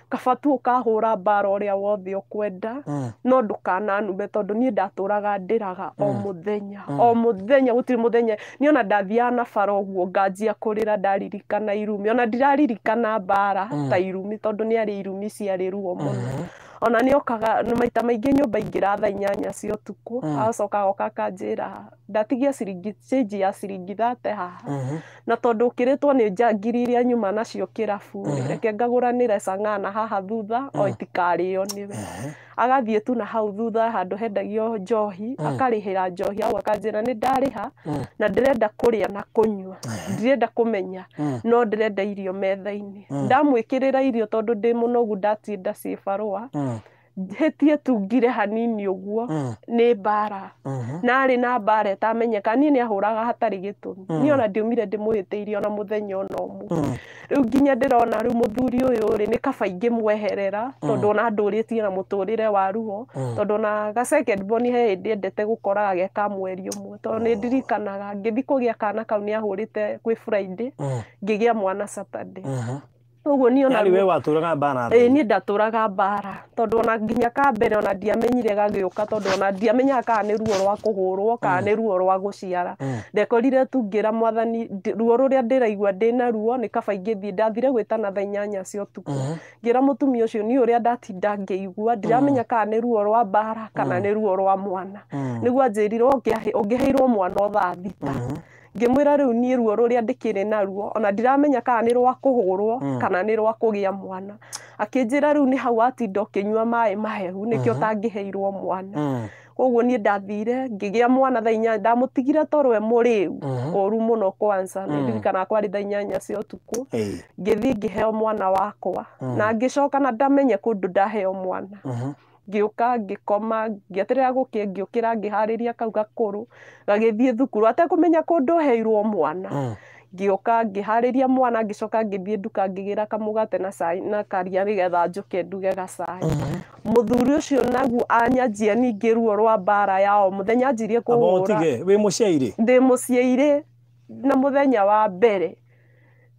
kaba tu ũkahũra mbara ũrĩa wothe ũkwenda, no ndũkananume, tondũ niĩ ndatũraga ndĩraga o mũthenya o mũthenya, gũtirĩ mũthenya. Niĩ ona ndathiaga na bara ũguo nganjia kũrĩra ndaririkana irumi. Ona ndiraririkana mbara ta irumi, tondũ nĩ arĩ irumi ciarĩ ruo mũno. Ona nĩ okaga maita maingĩ nyũmba ingĩra thaa 8 cia ũtukũ, agacoka agoka akanjĩra ndatigia ciringi, change ya ciringi 30 haha, na tondũ ũkĩrĩtwo nĩ njangiri iria nyuma nacio kĩrabu, reke ngagũranĩre cang'ana haha thutha o itikarĩo nĩwe. Agathiĩ tu na hau thutha handũ hendagio njohi, akarĩhĩra njohi hau, akanjĩra nĩ ndarĩha na ndĩrenda kũrĩa na kũnyua, ndirenda kũmenya, no ndĩrenda irio metha-inĩ. Ndamwĩkĩrĩra irio, tondũ ndĩ mũnogu, ndatinda ciĩbarũa, hĩtie tu ngire hanini ũguo nĩ mbara. Na arĩ na mbara ĩtamenyeka. Niĩ nĩ ahũraga hatarĩ gĩtũmi. Niĩ ona ndiumire ndĩmũhĩtĩirie ona mũthenya ona ũmwe. Rĩu nginya ndĩrona rĩu mũthuri ũyũ rĩ, nĩ kaba ingĩmweherera, tondũ ona ndũrĩtie na mũtũrĩre wa ruo, tondũ ona ga second born he hĩndĩ endete gũkoraga ge ka mweri ũmwe, tondũ nĩ ndirikanaga ngĩthiĩ kũgĩa kana kau nĩ ahũrĩte kwĩ Friday, ngĩgĩa mwana Saturday. Ũguo niĩ ona Yani we watũraga mbara? Ĩĩ, niĩ ndatũraga mbara, tondũ ona nginya ka mbere ona ndiamenyire gagĩũka, tondũ ona ndiamenyaga kana nĩ ruo rwa kũhũrwo kana nĩ ruo rwa gũciara. Ndekorire tu ngĩra Mwathani ruo rũrĩa ndĩraigua ndĩna ruo nĩ kaba ingĩthiĩ. Ndathire gwĩtana thaa 8 cia ũtukũ, ngĩra mũtumia ũcio niĩ ũrĩa ndatinda ngĩigua ndiramenya kana nĩ ruo rwa mbara kana nĩ ruo rwa mwana. Nĩguo anjĩrire ũngĩheirwo mwana o thaa 6. Ngĩmwĩra rĩu niĩ ruo rũrĩa ndĩkĩrĩ naruo ona ndiramenya kana nĩ rwa kũhũrwo kana nĩ rwa kũgĩa mwana. Akĩnjĩra rĩu nĩ hau watinda ũkĩnyua maĩ mahehu, nĩkĩo ũtangĩheirwo mwana. Koguo niĩ ndathire ngĩgĩa mwana thaa 8, ndamũtigire toro e mũrĩu ũru mũno. Kwanza nĩ ndirikanaga kwarĩ thaa 8 cia ũtukũ, ngĩthiĩ ngĩheo mwana wakwa na ngĩcoka na ndamenye kũndũ ndaheo mwana. Ngĩũka ngĩkoma, ngĩeterera gũkĩe, ngĩũkĩra ngĩharĩria kau gakũrũ gagĩthiĩ thukuru atekũmenya kũndũ heirwo mwana. Ngĩũka ngĩharĩria mwana, ngĩcoka ngĩthiĩ nduka ngĩgĩra kamũgate na cai na karia nĩgetha njũke nduge gacai. Mũthuri ũcio naguo anyanjia ningĩ ruo rwa mbara yao mũthenya anjirie Amba kũhũra. ũtige, wĩ mũciairĩ? Ndĩ mũciairĩ. Na mũthenya wa mbere,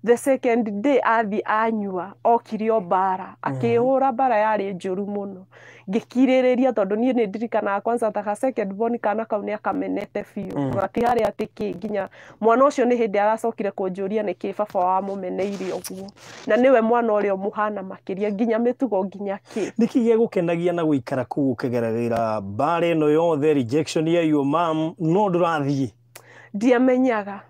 the second day, athiĩ anyua okire o mbara akĩhũra, mbara yarĩ njũru mũno. Ngĩkirĩrĩria, tondũ niĩ nĩ ndirikanaga kwanza ta ga second born kana kau nĩ akamenete biũ, ona ti harĩa atĩ kĩ nginya mwana ũcio nĩ hĩndĩ aracokire kũnjũria nĩkĩ baba wamũmeneire ũguo, na nĩwe mwana ũrĩa ũmũhana makĩria, nginya mĩtugo, nginya kĩ. Nĩkĩ gĩagũkenagia na gũikara kũu ũkĩgeragĩra mbara ĩno yothe, rejection ya your mom, no ndũrathiĩ? Ndiamenyaga,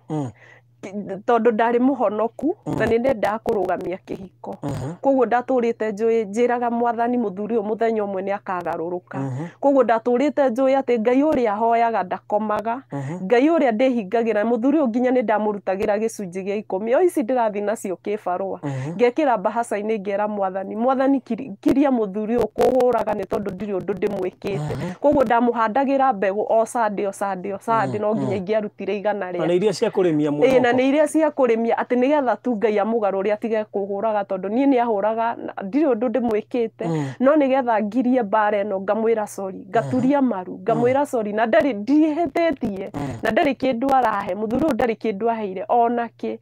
tondũ ndarĩ mũhonoku na nĩ ndendaga kũrũgamia kĩhiko. Koguo ndatũrĩte njũĩ, njĩraga Mwathani mũthuri ũyũ mũthenya ũmwe nĩ akagarũrũka. Koguo ndatũrĩte njũĩ atĩ Ngai ũrĩa hoyaga ndakomaga, Ngai ũrĩa ndĩhingagĩra. Mũthuri ũyũ nginya nĩ ndamũrutagĩra gĩcunjĩ gĩa 10 o ici ndĩrathiĩ nacio kĩbarũa, ngekĩra mbahaca-inĩ, ngera Mwathani, Mwathani, kiria mũthuri ũyũ kũhũraga, nĩ tondũ ndirĩ ũndũ ndĩmwĩkĩte. Koguo ndamũhandagĩra mbegũ o Sunday, o Sunday, o Sunday, no nginya ingĩarutire 100 Na rĩa nĩ iria cia kũrĩmia Ĩĩ, na mwĩhoko? nĩ iria cia kũrĩmia, atĩ nĩgetha tu Ngai amũgarũre atige kũhũraga, tondũ niĩ nĩ ahũraga na ndirĩ ũndũ ndĩmwĩkĩte. No nĩgetha ngirie mbara ĩno, ngamwĩra sorry, ngaturia maru ngamwĩra sorry, na ndarĩ ndihĩtĩtie na ndarĩ kĩndũ arahe. Mũthuri ũyũ ndarĩ kĩndũ aheire ona kĩ.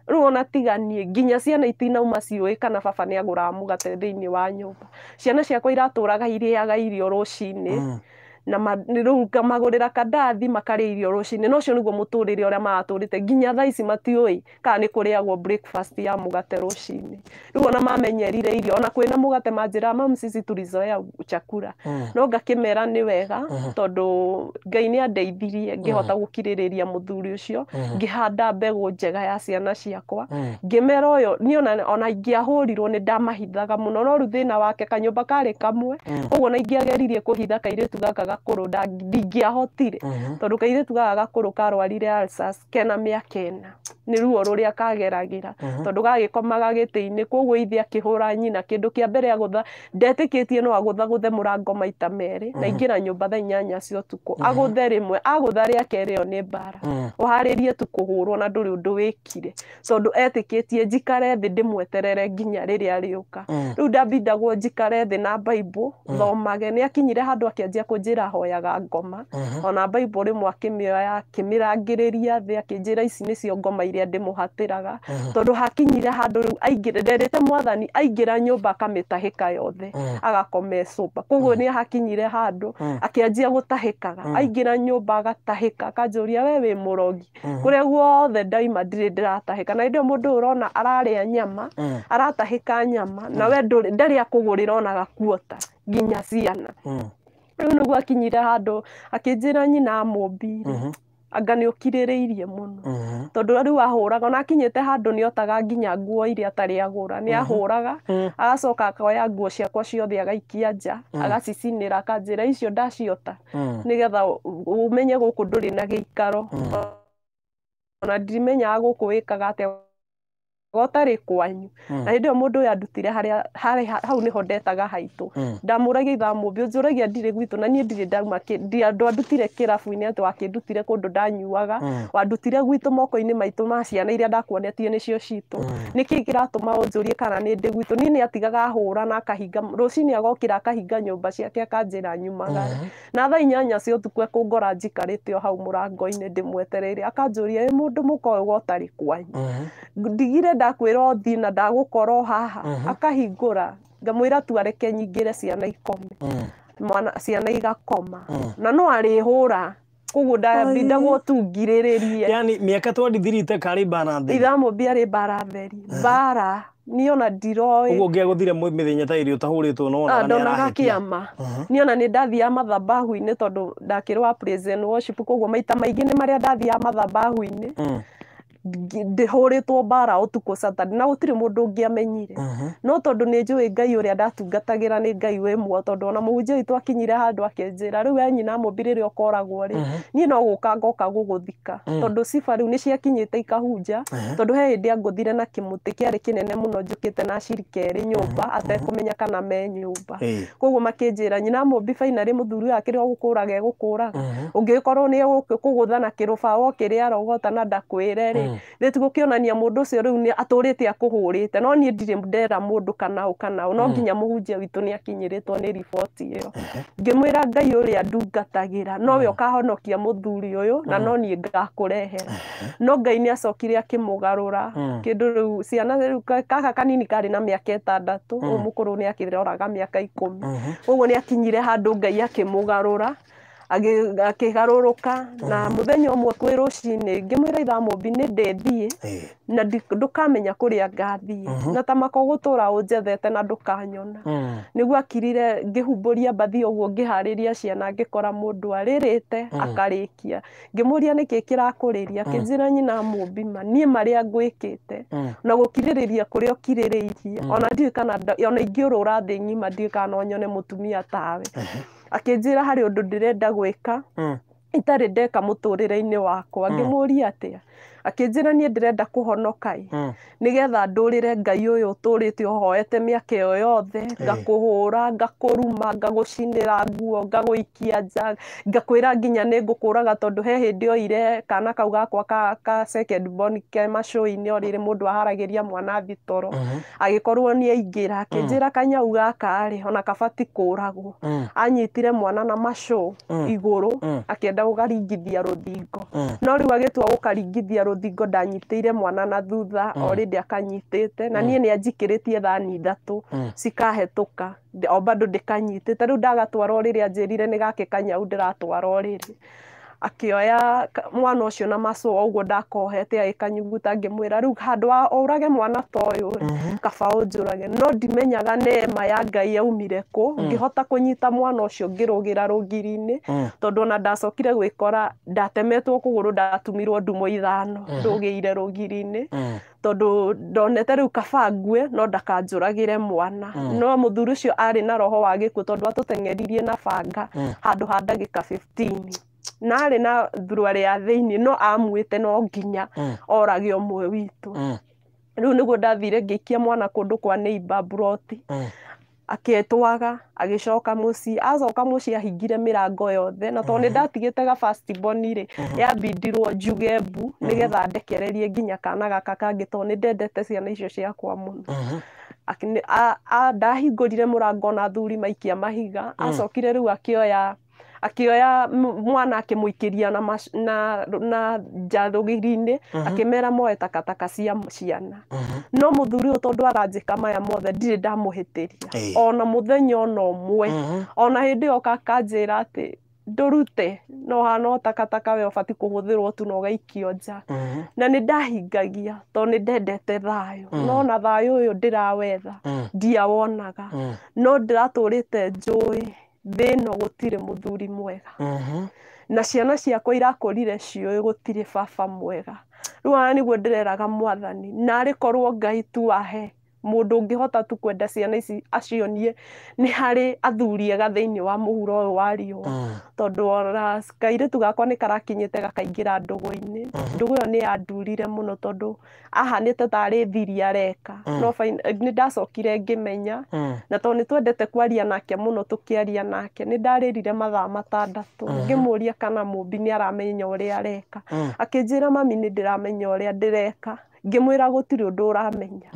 Rĩu ona tiga niĩ, nginya ciana itinauma ciũĩ kana baba nĩ agũraga mũgate thĩinĩ wa nyũmba. Ciana ciakwa iratũraga irĩaga irio rũcinĩ. Na rĩu ngamagũrĩra kandathi makarĩa irio rũcinĩ, na ũcio nĩguo mũtũrĩre ũrĩa maratũrĩte nginya thaa ici matiũĩ kana nĩ kũrĩagwo breakfast ya mũgate rũcinĩ. Rĩu ona mamenyerire irio, ona kwĩna mũgate manjĩraga mamu sisi tulizoea chakula. No ngakĩmera nĩ wega tondũ Ngai nĩ andeithirie ngĩhota gũkirĩrĩria mũthuri ũcio, ngĩhanda mbegũ njega ya ciana ciakwa, ngĩmera ũyũ niĩ ona ingĩahũrirwo nĩ ndamahithaga mũno, no rĩu thĩna wake kanyũmba karĩ kamwe, koguo ona ingĩageririe kũhitha kairĩtu gaka gakũrũ ndingĩahotire, tondũ kairĩtu gaka gakũrũ karwarire ulcers kena mĩaka 4, nĩ ruo rũrĩa kageragĩra, tondũ gagĩkomaga gĩtĩ-inĩ, koguo ithe akĩhũra nyina kĩndũ kĩa mbere agũtha, ndetĩkĩtie no agũthagũthe mũrango maita merĩ, na ingĩra nyũmba thaa 8 cia ũtukũ, agũthe rĩmwe, agũtha rĩa kerĩ ĩyo nĩ mbara, ũharĩrie tu kũhũrwo na ndũrĩ ũndũ wĩkire, tondũ etĩkĩtie njikare thĩ ndĩmweterere nginya rĩrĩa arĩũka. Rĩu ndambindagwo njikare thĩ na Bible thomage, nĩ akinyire handũ akĩanjia kũnjĩra hoyaga ngoma, ona Bible rĩmwe akĩmĩoya akĩmĩrangĩrĩria thĩ akĩnjĩra ici nĩcio ngoma iria ndĩmũhatĩraga, tondũ hakinyire handũ rĩu aingĩra, nderĩte mwathani aingĩra nyũmba akamĩtahĩka yothe, agakoma ecũmba, koguo nĩ hakinyire handũ akĩanjia gũtahĩkaga, aingĩra nyũmba agatahĩka, akanjũria we wĩ mũrogi, kũrĩa guothe ndaima ndirĩ ndĩratahĩka, na hĩndĩ ĩyo mũndũ ũrona ararĩa nyama, aratahĩka nyama, na we ndarĩ akũgũrĩra ona gakuota nginya ciana. Rĩu nĩguo akinyire handũ akĩnjĩra nyina amũmbire, anga nĩ ũkirĩrĩirie mũno, tondũ rĩu ahũraga, ona akinyĩte handũ nĩ otaga nginya nguo iria atarĩ agũra, nĩ ahũraga, agacoka akoya nguo ciakwa ciothe agaikia nja, agacicinĩra, akanjĩra icio ndaciota, nĩgetha ũmenye gũkũ ndũrĩ na gĩikaro, ona ndimenyaga gũkũ wĩkaga atĩa gotarĩ kwanyu. Na hĩndĩ ĩyo mũndũ ũyũ andutire harĩa hau nĩho ndetaga haitũ, ndamũragia ithamũmbi ũnjũragia ndirĩ gwitũ, na niĩ ndirĩ ndauma ndwandutire kĩrabu-inĩ atĩ wakĩndutire kũndũ ndanyuaga, wandutire gwitũ moko-inĩ maitũ ma ciana iria ndakuonetie nĩcio citũ, nĩkĩ kĩratũma ũnjũrie kana nĩ ndĩ gwitũ? Niĩ nĩ atigaga ahũra na akahinga, rũcinĩ agokĩra akahinga nyũmba ciake akanjĩra nyumagare, na thaa 8 cia ũtukũ ekũngora njikarĩte o hau mũrango-inĩ ndĩmwetereire, akanjũria ĩ mũndũ mũka ũyũ gotarĩ kwanyu, ndigire ndakwĩra ũthiĩ na ndagũkora haha, akahingũra ngamwĩra tu areke nyingĩre ciana ikome, mwana ciana igakoma, na no arĩhũra, koguo ndambindagwo tu ngirĩrĩrie. Yani mĩaka 23 karĩ mbara theri, ithamũmbi arĩ mbara theri, mbara niĩ ona ndiroĩ. Ũguo ũngĩagũthire mĩthenya ta ĩrĩ ũtahũrĩtwo no wonaga nĩ ndonaga arahĩtia. Kĩama niĩ ona nĩ ndathiaga mathabahu-inĩ tondũ ndakĩrĩ wa praise and worship, koguo maita maingĩ nĩ marĩa ndathiaga mathabahu-inĩ ndĩhũrĩtwo mbara ũtukũ Saturday, na gũtirĩ mũndũ ũngĩamenyire, no tondũ nĩ njũĩ Ngai ũrĩa ndatungatagĩra nĩ Ngai wĩ muoyo, tondũ ona mũhunjia witũ akinyire handũ akĩnjĩra rĩu we nyina mũmbi rĩrĩa ũkoragwo rĩ, niĩ no gũka ngoka gũgũthika, tondũ ciba rĩu nĩ ciakinyĩte ikahunja, tondũ he hĩndĩ angũthire na kĩmũtĩ kĩarĩ kĩnene mũno njũkĩte na acirika erĩ nyũmba atekũmenya kana me nyũmba, koguo makĩnjĩra nyina mũmbi finally mũthuri ũyũ akĩrĩ o gũkũraga egũkũraga, ũngĩkorwo nĩ egũkũgũtha na kĩrũbaũ kĩrĩa arogota na ndakwĩre rĩ, rĩ tigũkĩonania mũndũ ũcio rĩu nĩ atũrĩte akũhũrĩte, no niĩ ndirĩ ndera mũndũ kana ũ kana ũ, no nginya mũhunjia witũ nĩ akinyĩrĩtwo nĩ riboti ĩyo, ngĩmwĩra Ngai ũrĩa ndungatagĩra nowe ũkahonokia mũthuri ũyũ na no niĩ ngakũrehera, no Ngai nĩ acokire akĩmũgarũra kĩndũ rĩu ciana rĩu kaka kanini karĩ na mĩaka 6, ũyũ mũkũrũ nĩ akĩroraga mĩaka 10, koguo nĩ akinyire handũ Ngai akĩmũgarũra, akĩgarũrũka, na mũthenya ũmwe kwĩ rũcinĩ ngĩmwĩra ithamũmbi nĩ ndĩthiĩ na ndũkamenya kũrĩa ngathiĩ, na ta makogũtũra ũnjethete na ndũkanyona, nĩguo akirire ngĩhumbũria mbathi ũguo ngĩharĩria ciana ngĩkora mũndũ arĩrĩte akarĩkia, ngĩmũria nĩkĩ kĩrakũrĩria, akĩnjĩra nyina mũmbi ma niĩ marĩa ngwĩkĩte na gũkirĩrĩria kũrĩa ũkirĩrĩirie, ona ndiũĩ kana ona ingĩũrũra thĩ ng'ima ndiũĩ kana no nyone mũtumia tawe, akĩnjĩra harĩ ũndũ ndĩrenda gwĩka itarĩ ndeka mũtũrĩre-inĩ wakwa, ngĩmũria atĩa, akĩnjĩra niĩ ndĩrenda kũhonoka ĩ, nĩgetha ndũrĩre Ngai ũyũ ũtũrĩte ũhoete mĩaka ĩyo yothe, ngakũhũra, ngakũruma, ngagũcinĩra nguo, ngagũikia nja, ngakwĩra nginya nĩ ngũkũraga, tondũ he hĩndĩ oire kana kau gakwa ka second born ke macũi-inĩ o rĩrĩ mũndũ aharagĩria mwana thitoro, agĩkorwo nĩ aingĩra, akĩnjĩra kanyau gaka rĩ ona kabati kũragwo, anyitire mwana na macũ igũrũ akĩenda gũkaringithia rũthingo, no rĩu agĩtua gũkaringithia rũthingo ndanyitĩire mwana na thutha already akanyitĩte na niĩ nĩ anjikĩrĩtie thani ithatũ cikahetũka o bado ndĩkanyitĩte rĩu ndagatwara ũrĩrĩ anjĩrire nĩ gake kanyau ndĩratwara ũrĩrĩ akĩoya mwana ũcio na macũa ũguo ndakohete agĩkanyuguta ngĩmwĩra rĩu handũ wa ũrage mwana ta ũyũ rĩ kaba ũnjũrage no ndimenyaga neema ya Ngai yaumire kũ ngĩhota kũnyita mwana ũcio ngĩrũgĩra rũgiri-inĩ tondũ ona ndacokire gwĩkora ndatemetwo kũgũrũ ndatumirwo ndumo ithano ndũgĩire rũgiri-inĩ tondũ ndonete rĩu kaba ngue no ndakanjũragĩre mwana no mũthuri ũcio arĩ na roho wa gĩkuũ tondũ atũteng'eririe na banga handũ ha ndagĩka 15 na arĩ na thuruarĩ ya thĩinĩ no amuĩte no nginya orage ũmwe witũ rĩu nĩguo ndathire ngĩikia mwana kũndũ kwa neighbor mburoti akĩtwaga agĩcoka mũciĩ acoka mũciĩ ahingire mĩrango yothe na tondũ nĩ ndatigĩte ga first born rĩ yambindirwo njuge mbu nĩgetha ndekererie nginya kana gaka kangĩ tondũ nĩ ndendete ciana icio ciakwa mũno ndahingũrire mũrango na athuri maikia mahiga acokire rĩu akĩoya mwana akĩmũikĩria na nja rũgiri-inĩ akĩmera moe takataka cia ciana no mũthuri ũyũ tondũ aranjĩka maya mothe ndirĩ ndamũhĩtĩria ona mũthenya ona ũmwe ona hĩndĩ ĩyo akanjĩra atĩ ndũrute no hana o takataka we ũbatiĩ kũhũthĩrwo tu na ũgaikio nja na nĩ ndahingagia tondũ nĩ ndendete thayũ no na thayũ ũyũ ndĩrawetha ndiawonaga no ndĩratũrĩte njũĩ thĩ ĩno gũtirĩ mũthuri mwega na ciana ciakwa irakũrire ciũĩ gũtirĩ baba mwega rĩu haha nĩguo ndĩreraga mwathani narĩ korwo Ngai tu ahe mũndũ ũngĩhota tu kwenda ciana ici acionie nĩ harĩ athuri ega thĩinĩ wa mũhuro ũyũ wa riũa tondũ ona kairĩtu gakwa nĩ karakinyĩte gakaingĩra ndũgũ-inĩ ndũgũ ĩyo nĩ yandurire mũno tondũ ahanĩte tarĩ thiri areka no nĩ ndacokire ngĩmenya na tondũ nĩ twendete kwaria nake mũno tũkĩaria nake nĩ ndarĩrire mathaa matandatũ ngĩmũria kana mũmbi nĩ aramenya ũrĩa areka akĩnjĩra mami nĩ ndĩramenya ũrĩa ndĩreka ngĩmwĩra gũtirĩ ũndũ ũramenya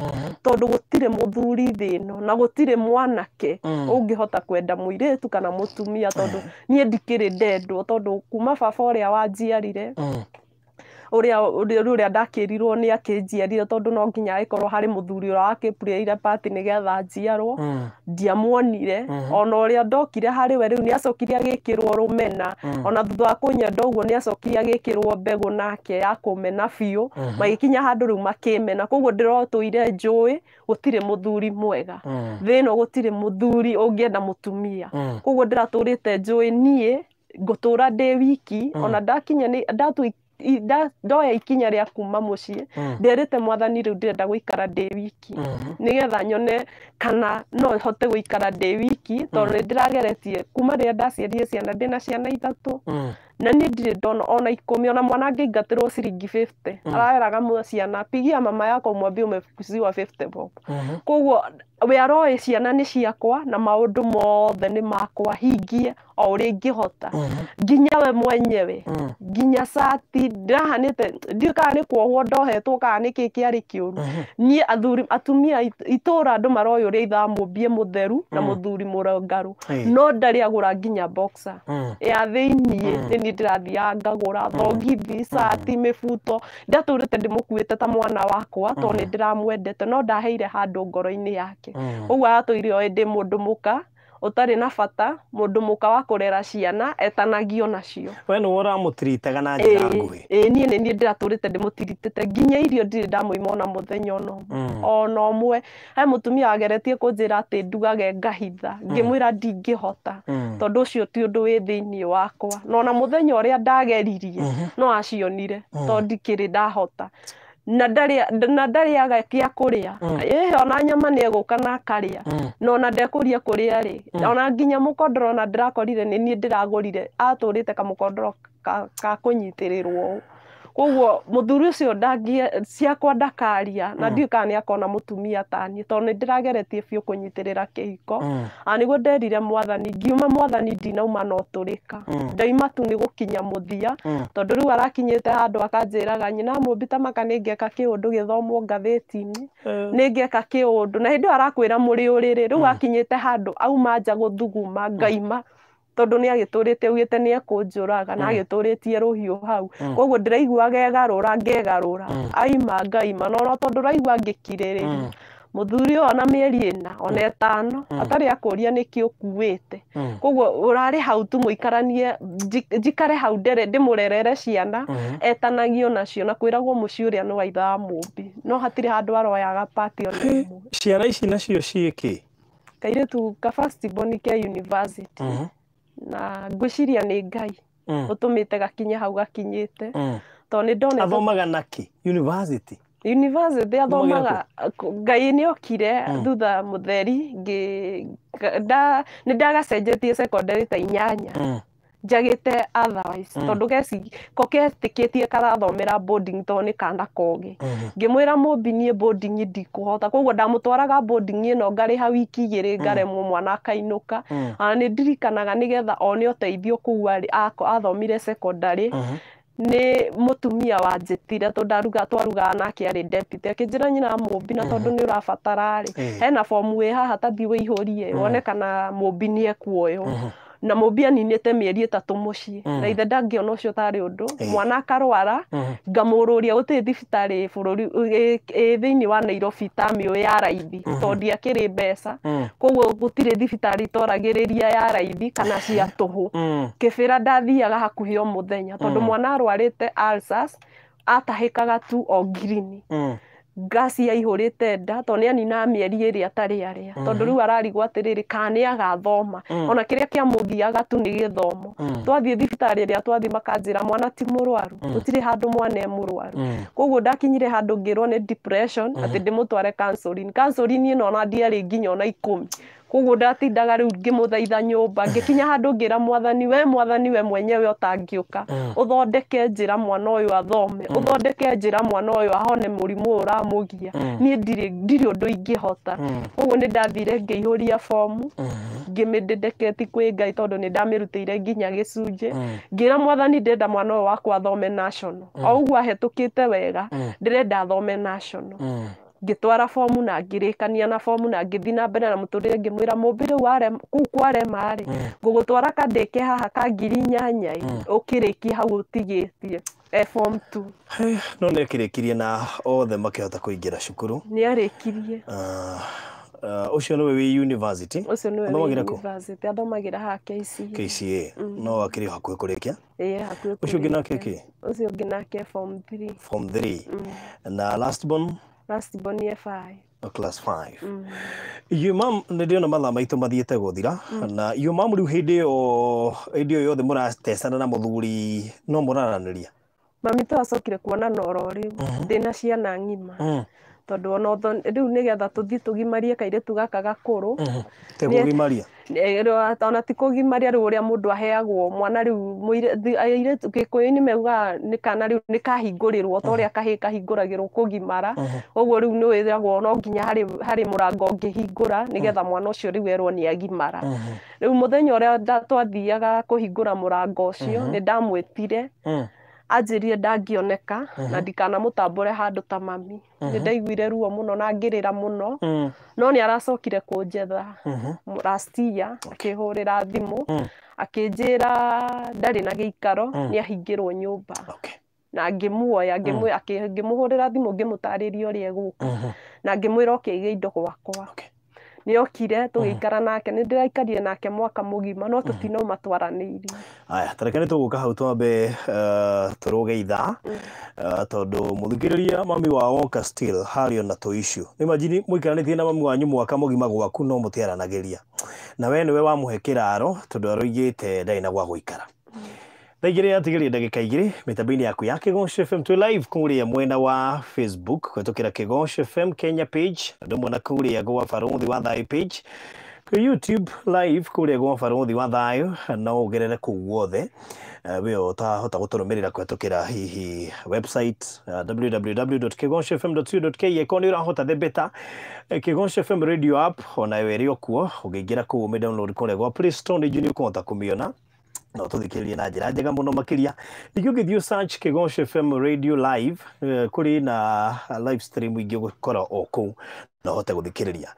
tondũ gũtirĩ mũthuri thĩ ĩno na gũtirĩ mwanake ũngĩhota kwenda mũirĩtu kana mũtumia tondũ niĩ ndikĩrĩ ndendwo tondũ kuma baba ũrĩa wanjiarire ũrĩa ndakĩrirwo nĩ akĩnjiarire tondũ no nginya agĩkorwo harĩ mũthuri ũrĩa wakĩpurĩire pati nĩgetha njiarwo ndiamuonire ona ũrĩa ndokire harĩ we rĩu nĩ acokire agĩkĩrwo rũmena ona thutha wa kũnyenda ũguo nĩ acokire agĩkĩrwo mbegũ nake ya kũmena biũ magĩkinya handũ rĩu makĩmena koguo ndĩrotũire njũĩ gũtirĩ mũthuri mwega thĩ ĩno gũtirĩ mũthuri ũngĩenda mũtumia koguo ndĩratũrĩte njũĩ niĩ ngũtũra ndĩ wiki ona ndakinya ndatua ndoya ikinya rĩa kuma mũciĩ nderĩte mwathani rĩu ndĩrenda gũikara ndĩ wiki nĩgetha nyone kana no hote gũikara ndĩ wiki tondũ nĩ ndĩrageretie kuma rĩrĩa ndaciarire ciana ndĩna ciana ithatũ na niĩ ndirĩ ndona ona ikũmi ona mwana angĩingatĩrwo ciringi 50 areraga ciana pigia mama yako umwambie umefukuziwa 50 bob koguo we aroĩ ciana nĩ ciakwa na maũndũ mothe nĩ makwa hingie o ũrĩa ingĩhota nginya we mwenyewe nginya cati ndĩrahanĩte ndiũĩ kana nĩ kuohwo ndohetwo kana nĩ kĩĩ kĩarĩ kĩũru niĩ athuri atumia itũra andũ maroĩ ũrĩa ithaa mũmbie mũtheru na mũthuri mũrũngarũ no ndarĩ agũra nginya boxer ya thĩiniĩ nĩ niĩ ndĩrathiaga ngagũra thogithi cati mĩbuto ndatũrĩte ndĩmũkuĩte ta mwana wakwa tondũ nĩ ndĩramwendete no ndaheire handũ ngoro-inĩ yake ũguo aratũire oĩ ndĩ mũndũ mũka ũtarĩ na bata mũndũ mũka wa kũrera ciana etanagio nacio we nĩwe ũramũtiritaga na njĩra nguhĩ ĩĩ niĩ nĩ niĩ ndĩratũrĩte ndĩmũtiritĩte nginya irio ndirĩ ndamũima ona mũthenya ona ũmwe ona ũmwe he mũtumia wageretie kũnjĩra atĩ ndugage ngahitha ngĩmwĩra ndingĩhota tondũ ũcio ti ũndũ wĩ thĩiniĩ wakwa na ona mũthenya ũrĩa ndageririe no acionire tondũ ndikĩrĩ ndahota na ndarĩaga kĩa kũrĩa ĩhĩ ona nyama nĩ egũka na akarĩa na ona ndekũria kũrĩa rĩ ona nginya mũkondoro ona ndĩrakorire nĩ niĩ ndĩragũrire atũrĩte kamũkondoro ka kũnyitĩrĩrwo ũũ koguo mũthuri ũcio ciakwa ndakaria na ndiũĩ kana nĩ akona mũtumia taniĩ tondũ nĩ ndĩrageretie biũ kũnyitĩrĩra kĩhiko na nĩguo nderire mwathani ngiuma mwathani ndinauma na ũtũrĩka ndaima tu nĩ gũkinya mũthia tondũ rĩu arakinyĩte handũ akanjĩraga nyina mũmbi ta maka nĩ ngeka kĩũndũ gĩthomwo ngathĩti-inĩ nĩ ngeka kĩũndũ na hĩndĩ ĩyo arakwĩra mũrĩ ũrĩrĩ rĩu akinyĩte handũ auma nja gũthuguma ngaima Tondũ nĩ agĩtũrĩte augĩte nĩ ekũnjũraga na agĩtũrĩtie rũhiũ hau. Koguo ndĩraigua ngegarũra ngegarũra. Aima ngaima no no tondũ ũraigua ngĩkirĩrĩria. Mũthuri ũyũ ona mĩeri 4 ona 5 atarĩ akũria nĩkĩ ũkuĩte. Koguo ũrarĩ hau tu mũikaranie njikare hau ndere ndĩmũrerere ciana etanagio nacio na kwĩragwo mũciĩ ũrĩa nĩ wa ithe wa Mũmbi no hatirĩ handũ aroyaga pati ona ĩmwe. Ciana ici nacio ciĩkĩ? Kairĩtu ka first born ke university na ngwĩciria nĩ Ngai ũtũmĩte gakinye hau gakinyĩte tondũ nĩ ndonete. Athomaga nakĩ? University? University athomaga. Ngai nĩ okire thutha mũtheri nĩ ndagacenjetie secondary ta 8 njagĩte otherwise tondũ geci ko ketĩkĩtie karathomera boarding tondũ nĩ kana kogĩ. Ngĩmwĩra Mũmbi niĩ boarding ndikũhota, koguo ndamũtwaraga boarding ĩno ngarĩha wiki 2 ngaremwo mwana akainũka. Ona nĩ ndirikanaga nĩgetha one ũteithio kũu arĩ athomire secondary nĩ mũtumia wanjĩtire tondũ twarugaga nake arĩ deputy akĩnjĩra nyina wa Mũmbi na tondũ nĩ ũrabatara rĩ hena fomu ĩ haha ta thiĩ ũihũrie wone kana Mũmbi nĩ ekuoywo. Na Mũmbi aninĩte mĩeri 3 mũciĩ na ithe ndangĩona ũcio tarĩ ũndũ mwana akarwara ngamũrũria gũtirĩ thibitarĩ bũrũri thĩinĩ wa Nairobi tamĩũĩ ya raithi tondũ ndiakĩrĩ mbeca koguo gũtirĩ thibitarĩ itoragĩrĩria ya raithi kana cia tũhũ. Kĩbĩra ndathiaga hakuhĩ o mũthenya tondũ mwana arwarĩte ulcers atahĩkaga tu o ngirini ngasi yaihũrĩte nda tondũ nĩ aninaga mĩeri 2 atarĩ arĩa tondũ rĩu ararigwo atĩrĩrĩ kana nĩ agathoma ona kĩrĩa kĩamũgiaga tu nĩ gĩthomo. Twathiĩ thibitarĩ ĩrĩa twathiĩ makanjĩra mwana ti mũrwaru gũtirĩ handũ mwana e mũrwaru. Koguo ndakinyire handũ ngĩrwo nĩ depression atĩ ndĩmũtware counseling. Counseling ĩno ona ndiarĩ nginya ona 10. Koguo ndatindaga rĩu ngĩmũthaitha nyũmba ngĩkinya handũ ngĩra mwathani we mwathani we mwenyewe ũtangĩũka ũthondeke njĩra mwana ũyũ athome ũthondeke njĩra mwana ũyũ ahone mũrimũ ũyũ ũramũgia niĩ ndirĩ ũndũ ingĩhota. Koguo nĩ ndathire ngĩihũria fomu ngĩmĩndedicate kwĩ Ngai tondũ nĩ ndamĩrutĩire nginya gĩcunjĩ ngĩra mwathani ndĩrenda mwana ũyũ wakwa athome national o ũguo ahĩtũkĩte wega ndĩrenda athome national. Ngĩtwara fomu na ngĩrĩkania na fomu na ngĩthiĩ na mbere na mũtũrĩre ngĩmwĩra Mũmbi rĩu kũu kwarema rĩ ngũgũtwara kandĩke haha ka 8,000 ũkĩrĩkie hau ũtigĩtie form 2. No nĩ akĩrĩkirie na othe makĩhota kũingĩra cukuru. Nĩ arĩkirie. Ũcio nĩwe wĩ university? Ũcio nĩwe wĩ university athomagĩra haha KCA. KCA no akĩrĩ hakuhĩ kũrĩkia? Ĩĩ hakuhĩ. Ũcio ũngĩ nake kĩ? Ũcio ũngĩ nake form 3. Form 3. Na last born? Last born year 5. Class 5. Your mom nĩ ndĩrona mathaa maitũ mathiĩte gũthira na your mom rĩu hĩndĩ ĩyo yothe mũratecana na mũthuri no mũraranĩria? Mami twacokire kuonana oro rĩu ndĩna ciana ng'ima tondũ ona rĩu nĩgetha tũthiĩ tũgimarie kairĩtu gaka gakũrũ te kũgimaria ona ti kũgimaria rĩu ũrĩa mũndũ aheagwo mwana rĩu airĩtu Gĩkũyũ-inĩ maugaga nĩ kana rĩu nĩ kahingũrĩrwo ta ũrĩa kahĩĩ kahingũragĩrwo kũgimara ũguo rĩu nĩ wĩragwo no nginya harĩ mũrango ũngĩhingũra nĩgetha mwana ũcio rĩu erwo nĩ agimara. Rĩu mũthenya ũrĩa twathiaga kũhingũra mũrango ũcio nĩ ndamwĩtire anjĩrire ndangĩoneka na ndikanamũtambũre handũ ta mami. Nĩ ndaiguire ruo mũno na ngĩrĩra mũno no nĩ aracokire kũnjetha last year akĩhũrĩra thimũ akĩnjĩra ndarĩ na gĩikaro nĩ ahingĩrwo nyũmba na ngĩmuoya ngĩmũhũrĩra thimũ ngĩmũtarĩria ũrĩa egũka na ngĩmwĩra oke aige indo gwakwa. Nĩ okire tũgĩikara nake nĩ ndĩraikarire nake mwaka mũgima no tũtinauma twaranĩirie. Aya tareke nĩ tũgũka hau twambe tũrũge ithaa tondũ mũthikĩrĩria mami wa Walker still harĩ ona tũ issue. Imagine mũikaranĩtie na mami wanyu mwaka mũgima gwaku no mũtiaranagĩria na we nĩwe wamũhe kĩraro tondũ aroigĩte ndarĩ na gwa gũikara. Thaa igĩrĩ yatigeria ndagĩka 2 mĩtambo-inĩ yaku ya Kĩgoco FM twĩ live kũrĩa mwena wa Facebook kũhetũkĩra Kĩgoco FM Kenya page andũ mwena kũrĩa gwa Barũthi wa Thayũ page kwĩ YouTube live kũrĩa gwa Barũthi wa Thayũ no ũgerere kũu guothe we ũtahota gũtũrũmĩrĩra kũhetũkĩra hihi website www.kigocofm.co.ke ko nĩ ũrahota the better Kĩgoco FM radio app onayo ĩrĩ o kuo ũngĩingĩra kũu ũmĩ download kũrĩa gwa Play Store nĩ ũkũhota kũmĩona no tũthikĩrĩrie na njĩra njega mũno makĩria. Ningĩ ũngĩthiĩ search Kĩgoco FM radio live kũrĩ na live stream ingĩ ũgũkora o kũu na ũhote gũthikĩrĩria.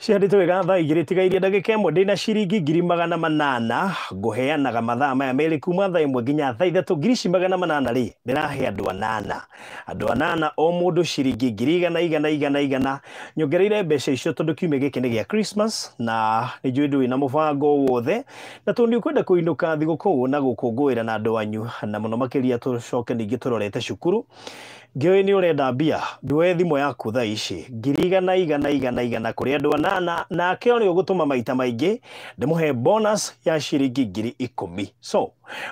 Cihandĩtwo wega thaa igĩrĩ tigairie ndagĩka ĩmwe ndĩna ciringi 800,000 ngũheanaga mathaa maya merĩ kuma thaa 1 nginya thaa 3. Ngiri ici 800 rĩ ndĩrahe andũ anana, andũ anana o mũndũ ciringi 100,000 igana igana igana. Nyongereire mbeca icio tondũ kiumia gĩkĩ nĩ gĩa Christmas na nĩ njũĩ ndũrĩ na mũbango wothe, na tondũ nĩ ũkwenda kũinũka thigũkũ na gũkũngũĩra na andũ anyu, na mũno makĩria tũcoke ningĩ tũrorete cukuru. Ngĩũĩ nĩ ũrenda mbia, nduoe thimũ yaku thaa ici 100,000 igana igana igana kũrĩ andũ anana, nake ũrĩa ũgũtũma maita maingĩ ndĩmũhe bonus ya ciringi 10,000. So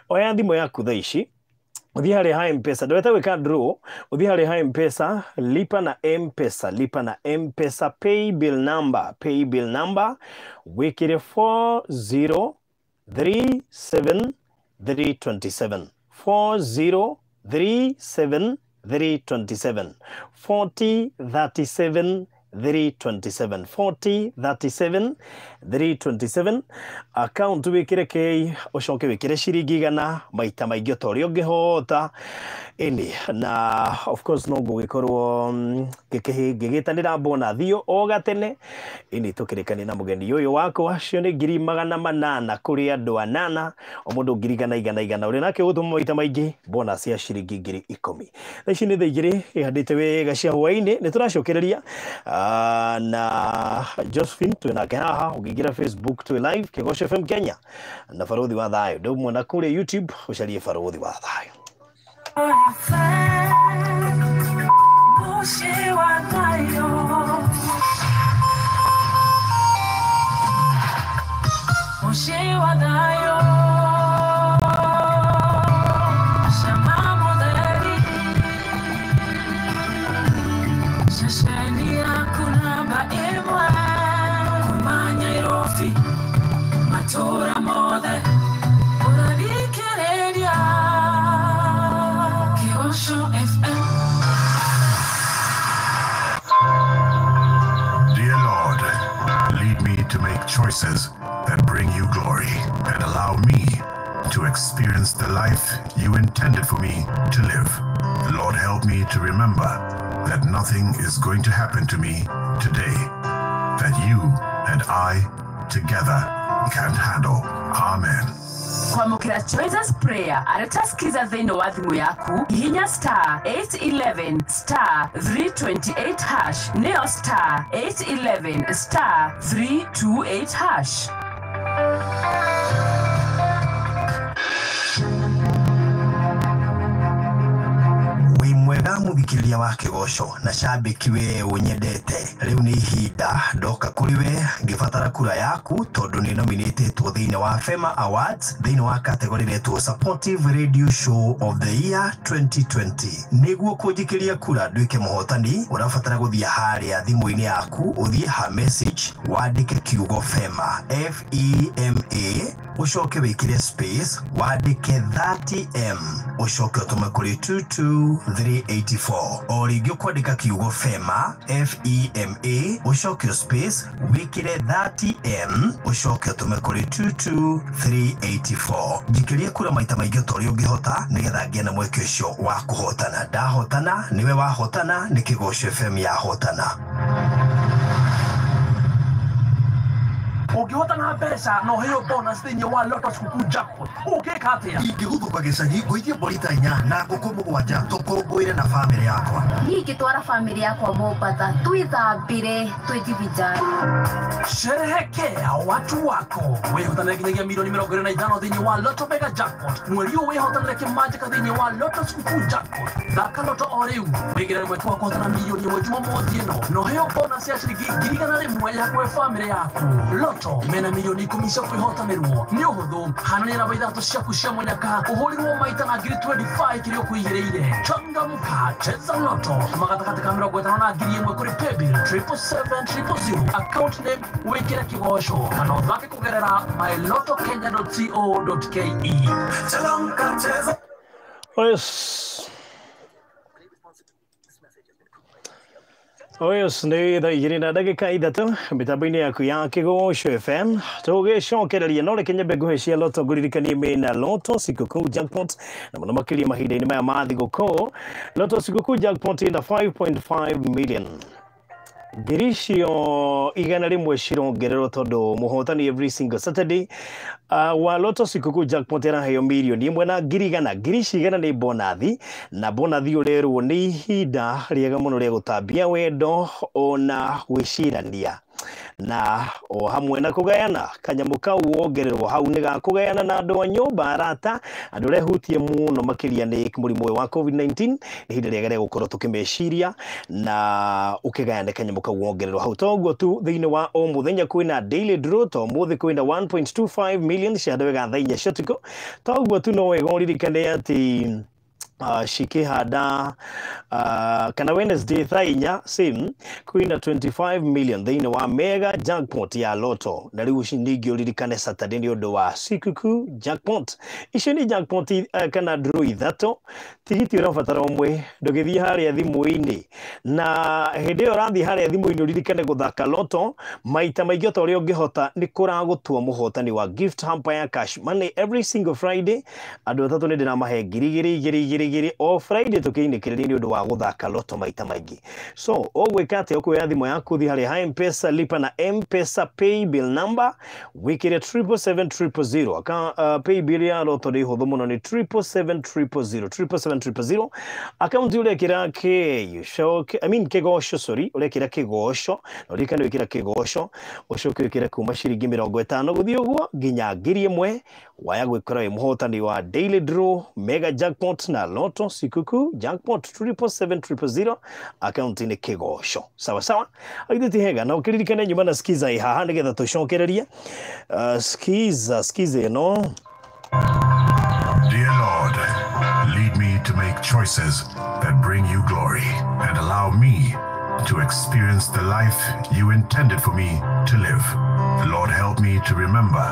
oya thimũ yaku thaa ici ũthiĩ harĩa ha M-Pesa, ndweta gwĩka draw, ũthiĩ harĩa ha M-Pesa, lipa na M-Pesa, lipa na M-Pesa, pay bill number, pay bill number wĩkĩre 4037327, 4037327, 4037 327, 4037 327. Account wĩkĩre K, ũcoke wĩkĩre ciringi 100 maita maingĩ ta ũrĩa ũngĩhota. Ĩni na of course no ngũgĩkorwo ngĩgĩtanĩra bonathi o gatene. Ĩni tũkĩrĩkania na mũgeni ũyũ wakwa, acio nĩ 800,000 kũrĩ andũ anana, o mũndũ 100,000 igana igana, ũrĩa nake ũgũtũma maita maingĩ bonus ya ciringi 10,000. Thaa ici nĩ thaa 2 ĩhandĩte wega cia hwaĩ-inĩ, nĩ tũracokereria na Josephine twĩ nake haha. Ũngĩingĩra Facebook twĩ live Kĩgoco FM Kenya na Barũthi wa Thayũ, ndũmuona kũrĩa YouTube ũcarie Barũthi wa Thayũ. Dear Lord, lead me to make choices that bring you glory and allow me to experience the life you intended for me to live. Lord, help me to remember that nothing is going to happen to me today that you and I together can't handle. Amen. Kwamũkĩra Choices Prayer arĩtasikiza thĩinĩ wa thimũ yaku hihinya star 811 star 328 hash nĩyo star 811 star 328 hash. Mwega muthikiriria wa Kĩgoco na cambĩki we ũnyendete, rĩu nĩ ihinda ndoka kũrĩ we ngĩbatara kura yaku tondũ nĩ nominatĩtwo thĩinĩ wa FEMA Awards thĩinĩ wa category ĩretwo Supportive Radio Show of the Year 2020. Nĩguo kũnjikĩria kura nduĩke mũhotani, ũrabatara gũthiĩ harĩa thimũ-inĩ yaku, ũthiĩ ha message wandĩke kiugo FEMA, FEMA, ũcoke wĩkĩre space wandĩke 30M, ũcoke ũtũme kũrĩ 22384. O rĩngĩ ũkwandĩka kiugo FEMA, FEMA, ũcoke space wĩkĩre 30M, ũcoke ũtũme kũrĩ 22384. Njikĩrie kura maita maingĩ ta ũrĩa ũngĩhota nĩgetha ngĩe na mweke ũcio wa kũhotana. Ndahotana nĩwe wahotana, nĩ Kĩgoco FM yahotana. Ũngĩhotana mbeca na ũheo bonus thĩinĩ wa Lotto Sikukuu Jackpot, ũngĩka atĩa? Ingĩguthũka gĩcagi ngũithie mbũri ta 4 na ngũkũ 7 tũkũngũĩre na bamĩrĩ yakwa. Niĩ ingĩtwara bamĩrĩ yakwa Mombatha twĩthambĩre twĩthibitarĩ. Sherehekea watu wako, wĩhotanĩre nginyagia milioni 25 thĩinĩ wa Lotto Mega Jackpot. Mweri ũyũ wĩhotanĩre kĩmanjĩka thĩinĩ wa Lotto Sikukuu Jackpot. Thaka Lotto o rĩu wĩgĩre mweke wa kũhotana milioni 1 Jumamothi ĩno na ũheo bonus ya ciringi 100,000 ya kũhe bamĩrĩ yaku. Lotto mena milioni 10 cia kwĩhotanĩrwo. Nĩ ũhũthũ, hanania namba 3 ciaku cia mũnyaka ũhũrĩrwo maita na 25,000 kĩrĩa ũkũigĩrĩire. Changamka, cheza Lotto magatagatĩ ka 50 na 1,000 kũrĩ paybill 777 000, account name wĩkĩre Kĩgoco kana ũthake kũgerera mylottokenya.co.ke. Changamka, cheza. Yes. Yes, nĩ thaa 2 na ndagĩka 3 mĩtambo-inĩ yaku ya Kĩgoco FM tũgĩcokereria no reke nyambe ngũhe cia Lotto ngũririkanie mena Lotto Sikukuu Jackpot na mũno makĩria mahinda-inĩ maya ma thigũkũ. Lotto Sikukuu Jackpot ina 5.5 million. Ngiri icio 100 cirongererwo tondũ mũhotani every single Saturday wa Lotto Sikukuu Jackpot araheo 1,100,000 na ngiri igana. Ngiri ici igana nĩ bonathi, na bonathi ũrerwo nĩ ihinda rĩega mũno rĩa gũtambia wendo ona gwĩcirania na o hamwe na kũgayana. Kanyamũ kau wongererwo hau nĩ ga kũgayana na andũ a nyũmba, arata, andũ arĩa hutie mũno makĩria nĩ mũrimũ ũyũ wa COVID-19. Nĩ ihinda rĩega rĩa gũkorwo tũkĩmeciria na ũkĩgayane kanyamũ kau wongererwo hau. Toguo tu, thĩinĩ wa o mũthenya kwĩna daily draw, to mũthĩ kwĩna 1.25 million cia andũ wega thaa 4 cia ũtukũ. Toguo tu, no wega ũririkane atĩ cikĩhanda kana Wednesday thaa 4 same kwĩna 25 million thĩinĩ wa mega jackpot ya Lotto. Na rĩu ningĩ ũririkane Saturday nĩ ũndũ wa Sikukuu Jackpot. Icio nĩ jackpot kana draw ithatũ. Tigiti ũrabatara ũmwe, ndũgĩthiĩ harĩa thimũ-inĩ, na hĩndĩ ĩyo ũrathiĩ harĩa thimũ-inĩ ũririkane gũthaka Lotto maita maingĩ o ta ũrĩa ũngĩhota, nĩ kũragũtua mũhotani wa gift hamper ya cash money every single Friday. Andũ atatũ nĩ ndĩramahe ngiri igĩrĩ igĩrĩ igĩrĩ igĩrĩ o Friday tũkĩinĩkĩrĩria nĩ ũndũ wa gũthaka Lotto maita maingĩ. So ũgwĩka atĩa? Ũkuoya thimũ yaku, thiĩ harĩa ha M-Pesa, lipa na M-Pesa pay bill number, wĩkĩre 777000. Aka pay bill ya Lotto nĩ hũthũ mũno, nĩ 777000, 777000. Akaunti ũrekĩra K ũcoke, I mean Kĩgoco, sorry, ũrekĩra Kĩgoco, na ũririkane wĩkĩra Kĩgoco, ũcoke wĩkĩre kuma ciringi 50 gũthiĩ ũguo nginya 1,000. Waya gwĩkora wĩ mũhotani wa daily draw, mega jackpot na Lotto Sikukuu Jackpot, 777000, akaunti nĩ Kĩgoco. Sawa sawa, agithĩ ti hega? Na ũkĩririkane nyuma na skiza ĩ haha nĩgetha tũcokererie. Skiza, skiza ĩno. Dear Lord, lead me to make choices that bring you glory and allow me to experience the life you intended for me to live. Lord, help me to remember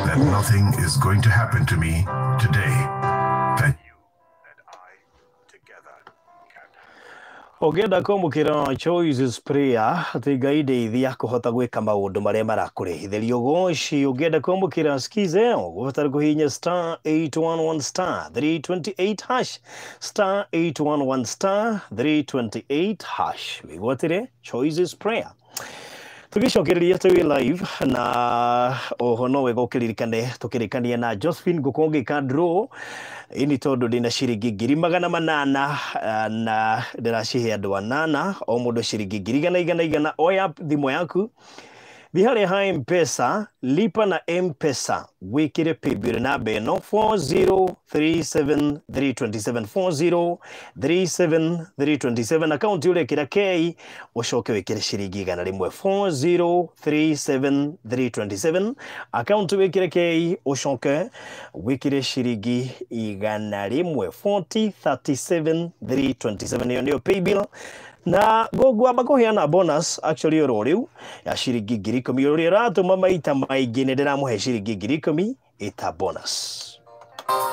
that nothing is going to happen to me today that you and I together can. Ũngĩenda kwamũkĩra Choices Prayer, atĩ Ngai ndeithia kũhota gwĩka maũndũ marĩa marakũrehithĩria ũgoci, ũngĩenda kwamũkĩra skiza ĩyo, ũgũbatara kũhihinya star 811 star 328 hash, star 811 star 328 hash, wĩgwatĩre Choices Prayer. Tũgĩcokereria twĩ live, na oho no wega ũkĩririkane tũkĩrĩkania na Josephine ngũkorwo ngĩka draw ini tondũ ndĩna ciringi 800,000, na ndĩracihe andũ anana, o mũndũ ciringi ngiri igana igana igana. Oya thimũ yaku, thiĩ harĩa ha M-Pesa, lipa na M-Pesa, wĩkĩre paybill namba ĩno 4037327, 4037327. Akaunti ũrekĩra K, ũcoke wĩkĩre ciringi 100. 4037327, akaunti wĩkĩre K, ũcoke wĩkĩre ciringi 100, 4037327, ĩyo nĩyo paybill. Na ngwamba kũheana bonus actually oro rĩu ya ciringi 10,000. Ũrĩa ũratũma maita maingĩ nĩ ndĩramũhe ciringi 10,000 ĩta bonus.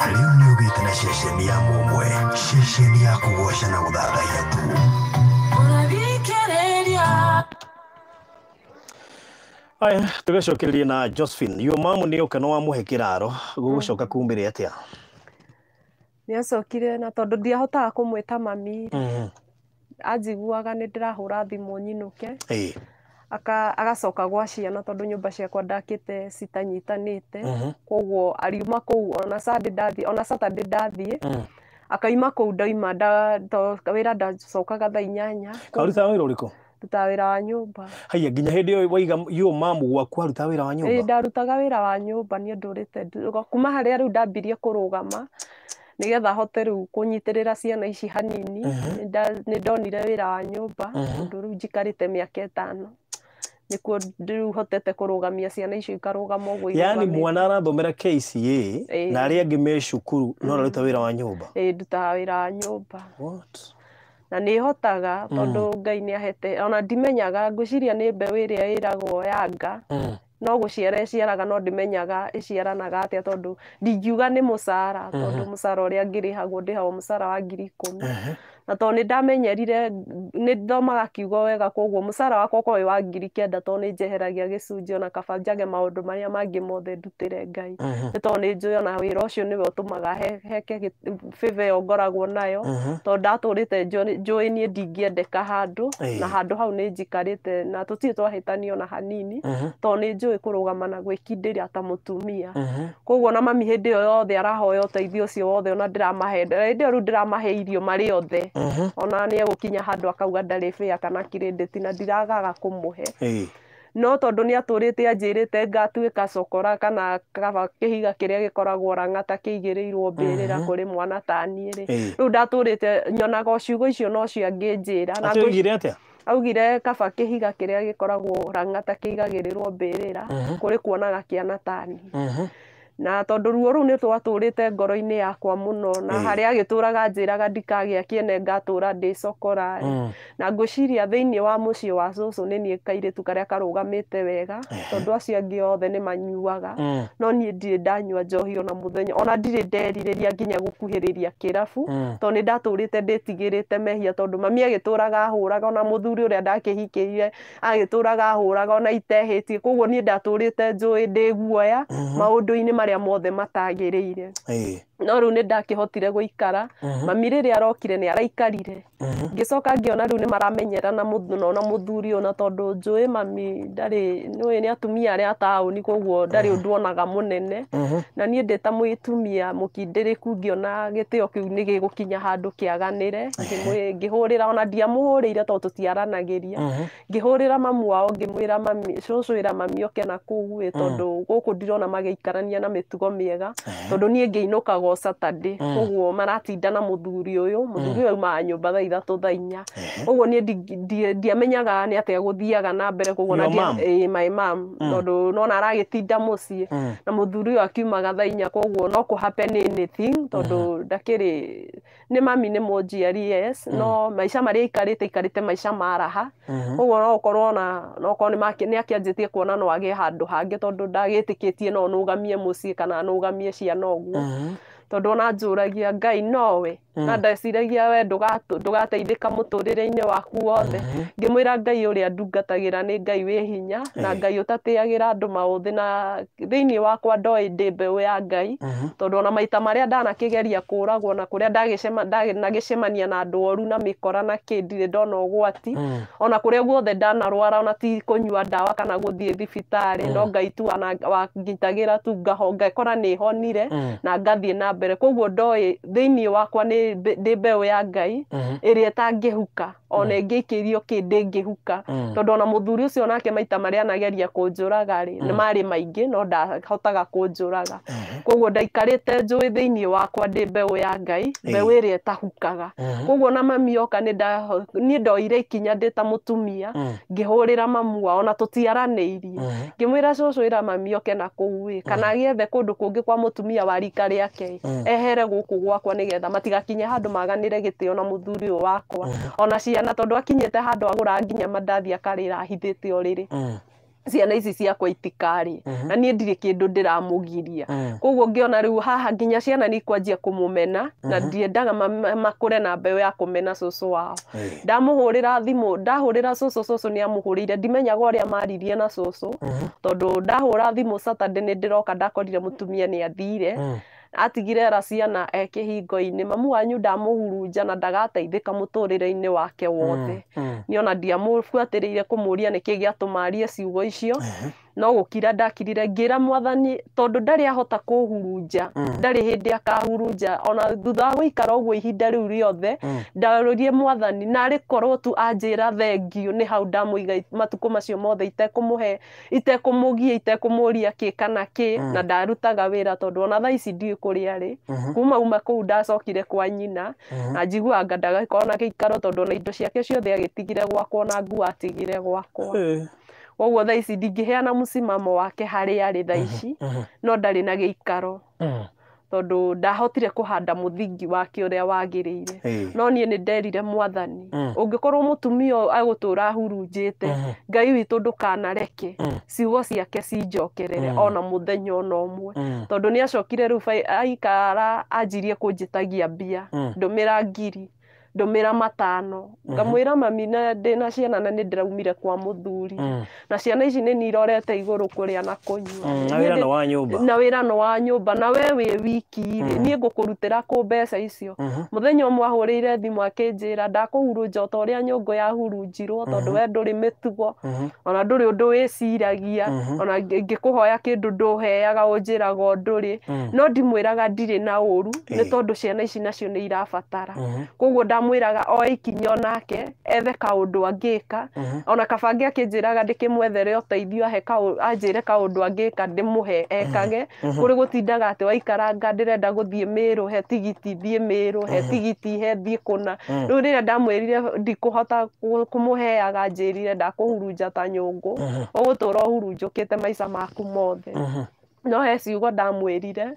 Rĩu nĩ ũgĩte na ceceni ya mũmwe, ceceni ya kũgoca na gũthathaiya tu. Ũrathikĩrĩria. Aya, tũgacokereria na Josephine. Yo mamu nĩ oka, no wamũhe kĩraro, gũgũcoka kumĩre atĩa? Nĩ acokire, na tondũ ndiahotaga kũmwĩta mami, anjiguaga nĩ ndĩrahũra thimũ nyinũke, agacoka gwa ciana, tondũ nyũmba ciakwa ndakĩte citanyitanĩte. Koguo ariuma kũu, ona Sunday ndathiĩ, ona Saturday ndathiĩ, akaima kũu ndaima wĩra ndacokaga thaa 8. Karutaga wĩra ũrĩkũ? Ndutaga wĩra wa nyũmba. Haiya, nginya hĩndĩ ĩyo waiga yo mamu gwaku arutaga wĩra wa nyũmba? Ndarutaga wĩra wa nyũmba niĩ ndũrĩte kuma harĩa rĩu ndambirie kũrũgama nĩgetha hote rĩu kũnyitĩrĩra ciana ici hanini. Nĩ ndonire wĩra wa nyũmba, tondũ rĩu njikarĩte mĩaka 5 nĩkuo rĩu hotete kũrũgamia ciana icio ikarũgama ũguo Yani irũgamĩte. Mwana arathomera KCA na arĩa angĩ me cukuru, no araruta wĩra wa nyũmba? Ĩĩ, ndutaga wĩra wa nyũmba. What? Na nĩ hotaga tondũ Ngai nĩ ahete, ona ndimenyaga, ngwĩciria nĩ mbeũ ĩrĩa ĩragwo ya nga no gũciara ĩciaraga, no ndimenyaga ĩciaranaga atĩa, tondũ ndingiuga nĩ mũcara, tondũ mũcara ũrĩa ngĩrĩhagwo, ndĩhagwo mũcara wa 10,000. Na tondũ nĩ ndamenyerire nĩ thomaga kiugo wega, koguo mũcara wakwa ũkorwo wĩ wa 9,000 tondũ nĩ njeheragia gĩcunjĩ, ona kaba njage maũndũ marĩa mangĩ mothe ndutĩre Ngai. Nĩ tondũ nĩ njũĩ ona wĩra ũcio nĩwe ũtũmaga heke favor ĩyo ngoragwo nayo, tondũ ndatũrĩte njũĩ niĩ ndingĩendeka handũ, na handũ hau nĩ njikarĩte na tũtirĩ twahĩtania ona hanini, tondũ nĩ njũĩ kũrũgama na gwĩkindĩria ta mũtumia. Koguo ona mami hĩndĩ ĩyo yothe arahoya ũteithio ũcio wothe, ona ndĩramahe hĩndĩ ĩyo rĩu ndĩramahe irio marĩ othe, ona nĩ egũkinya handũ akauga ndarĩ bĩa kana kirĩndĩti, na ndiragaga kũmũhe. No tondũ nĩ atũrĩte anjĩrĩte ngatuĩka cokora kana kaba kĩhiga kĩrĩa gĩkoragwo rang'ata kĩigĩrĩirwo mbĩrĩra kũrĩ mwana ta niĩ rĩ, rĩu ndatũrĩte nyonaga o ciugo icio nocio angĩnjĩra. Na Augire atĩa? Augire kaba kĩhiga kĩrĩa gĩkoragwo rang'ata kĩigagĩrĩrwo mbĩrĩra kũrĩ kuonaga kĩana ta niĩ. Na tondũ ruo rũu nĩ twatũrĩte ngoro-inĩ yakwa mũno, na harĩa agĩtũraga anjĩraga ndikagĩa kĩene ngatũra ndĩ cokora. Na ngwĩciria thĩinĩ wa mũciĩ wa cũcũ nĩ niĩ kairĩtu karĩa karũgamĩte wega, tondũ acio angĩ othe nĩ manyuaga, no niĩ ndirĩ ndanyua njohi ona mũthenya, ona ndirĩ nderirĩria nginya gũkuhĩrĩria kĩrabu, tondũ nĩ ndatũrĩte ndĩtigĩrĩte mehia, tondũ mami agĩtũraga ahũraga, ona mũthuri ũrĩa ndakĩhikĩire agĩtũraga ahũraga ona itehĩtie. Koguo niĩ ndatũrĩte njũĩ ndĩ guoya maũndũ-inĩ marĩa mothe matagĩrĩire. No rĩu nĩ ndakĩhotire gũikara. Mami rĩrĩa arokire nĩ araikarire, ngĩcoka ngĩona rĩu nĩ maramenyerana mũno na mũthuri ũyũ, na tondũ njũĩ mami ndarĩ, nĩũĩ nĩ atumia arĩa a taũni, koguo ndarĩ ũndũ onaga mũnene. Na niĩ ndĩ ta mũtumia mũkindĩrĩku ngĩona gĩtĩo kĩu nĩ gĩgũkinya handũ kĩaganĩre, ngĩhũrĩra, ona ndiamũhũrĩire tondũ tũtiaranagĩria, ngĩhũrĩra mamu wao ngĩmwĩra, mami cũcũ ĩra mami oke na kũu ĩ, tondũ gũkũ ndirona magĩikarania na mĩtugo mĩega, tondũ niĩ ngĩinũkaga o Saturday, koguo maratinda na mũthuri ũyũ. Mũthuri ũyũ aumaga nyũmba thaa 3 thaa 4, koguo niĩ ndiamenyaga nĩ atĩa gũthiaga na mbere, koguo na Your mum? Ĩĩ, my mum, tondũ nona aragĩtinda mũciĩ na mũthuri ũyũ akiumaga thaa 4, koguo no kũ happen anything, tondũ ndakĩrĩ nĩ mami nĩ mũnjiari, yes, no maica marĩa aikarĩte aikarĩte maica ma raha, koguo no ũkorwo na no ũkorwo nĩ akĩanjĩtie kuona no agĩe handũ hangĩ, tondũ ndagĩtĩkĩtie no nũgamie mũciĩ kana nũgamie ciana ũguo, tondũ ona njũragia Ngai nowe, na ndeciragia we ndũgateithĩka mũtũrĩre-inĩ waku wothe. Ngĩmwĩra Ngai ũrĩa ndungatagĩra nĩ Ngai wĩ hinya na Ngai ũtatĩagĩra andũ maũthĩ, na thĩinĩ wakwa ndoĩ ndĩ mbeũ ya Ngai, tondũ ona maita marĩa ndanakĩgeria kũragwo na kũrĩa ndagĩcemania na andũ oru na mĩkora na kĩ, ndirĩ ndona ũgwati, ona kũrĩa guothe ndanarwara, ona ti kũnyua ndawa kana gũthiĩ thibitarĩ, no Ngai tu wangitagĩra tu ngekora nĩ honire na ngathiĩ na mbere. Koguo ndoĩ thĩinĩ wakwa nĩ ndĩ mbeũ ya Ngai ĩrĩa ĩtangĩhuka, ona ĩngĩikĩrio kĩ ndĩngĩhuka, tondũ ona mũthuri ũcio nake maita marĩa anageria kũnjũraga rĩ, nĩ marĩ maingĩ no ndahotaga kũnjũraga. Koguo ndaikarĩte njũĩ thĩinĩ wakwa ndĩ mbeũ ya Ngai, mbeũ ĩrĩa ĩtahukaga. Koguo na mami oka niĩ ndoire ikinya ndĩ ta mũtumia, ngĩhũrĩra mamu wao na tũtiaranĩirie, ngĩmwĩra cũcũ ĩra mami oke na kũu ĩ, kana agĩethe kũndũ kũngĩ kwa mũtumia wa rika rĩake, ehere gũkũ gwakwa, nĩgetha matigakinye handũ maganĩre gĩtĩo na mũthuri ũyũ wakwa ona ciana, tondũ akinyĩte handũ agũra nginya mandathi akarĩra ahithĩte ũrĩrĩ, ciana ici ciakwa itikarĩ, na niĩ ndirĩ kĩndũ ndĩramũgiria. Koguo ngĩona rĩu haha nginya ciana nĩ ikwanjia kũmũmena, na ndiendaga makũre na mbeũ ya kũmena cũcũ wao. Ndamũhũrĩra thimũ, ndahũrĩra cũcũ, cũcũ nĩ amũhũrĩire, ndimenyaga ũrĩa maririe na cũcũ, tondũ ndahũra thimũ Saturday nĩ ndĩroka, ndakorire mũtumia nĩ athire, atigire era ciana e kĩhingo-inĩ, mamu wanyu ndamũhurunja na ndagateithĩka mũtũrĩre-inĩ wake wothe. Niĩ ona ndiamũbuatĩrĩire kũmũria nĩkĩ gĩatũma arie ciugo icio, no gũkira ndakirire, ngĩra mwathani tondũ ndarĩ ahota kũhurunja, ndarĩ hĩndĩ akahurunja, ona thutha wa gũikara ũguo ihinda rĩu rĩothe, ndarũrie mwathani narĩ korwo tu anjĩra thengiũ, nĩ hau ndamũiga matukũ macio mothe itekũmũhe, itekũmũgia, itekũmũria kĩ kana kĩ, na ndarutaga wĩra, tondũ ona thaa ici ndiũĩ kũrĩa arĩ. Kuma uma kũu ndacokire kwa nyina, na njiguaga anga ndagakorwo na gĩikaro, tondũ ona indo ciake ciothe agĩtigire gwakwa, ona nguo atigire gwakwa. Koguo thaa ici ndingĩheana mũsimamo wake harĩa arĩ thaa ici, no ndarĩ na gĩikaro, tondũ ndahotire kũhanda mũthingi wake ũrĩa wagĩrĩire. No niĩ nĩ nderire mwathani, ũngĩkorwo mũtumia ũyũ agũtũra ahurunjĩte, Ngai witũ ndũkanareke ciugo ciake cinjokerere ona mũthenya ona ũmwe, tondũ nĩ acokire rĩu aikara anjirie kũnjĩtagia mbia, ndũmĩra ngiri Ndũmĩra 5. Ngamwĩra mami na ndĩna ciana na nĩ ndĩraumire kwa mũthuri. Na ciana ici nĩ nirorete igũrũ kũrĩa na kũnyua. Na wĩra nĩ wa nyũmba. Na wĩra nĩ wa nyũmba na we wĩ wiki rĩ, niĩ ngũkũrutĩra kũ mbeca icio. Mũthenya ũmwe ahũrĩire thimũ akĩnjĩra ndakũhurunja o ta ũrĩa nyũngũ yahurunjirwo tondũ we ndũrĩ mĩtugo, ona ndũrĩ ũndũ wĩciragia, ona ngĩkũhoya kĩndũ ndũheaga ũnjĩraga o ndũrĩ. No ndimwĩraga ndirĩ na ũru nĩ tondũ ciana ici nacio nĩ irabatara. Koguo ndamwĩraga oe ikinya onake ethe kaũndũ angĩka, ona kaba angĩakĩnjĩraga ndĩkĩmwethere ũteithio ahe anjĩre kaũndũ angĩka ndĩmũhe ekage, kũrĩ gũtindaga atĩ waikaranga ndĩrenda gũthiĩ Mĩrũ he tigiti thiĩ Mĩrũ he tigiti he thiĩ kũna. Rĩu rĩrĩa ndamwĩrire ndikũhota kũmũheaga anjĩrire ndakũhurunja ta nyũngũ, ũgũtũra ũhurunjũkĩte maica maku mothe. No he ciugo ndamwĩrire,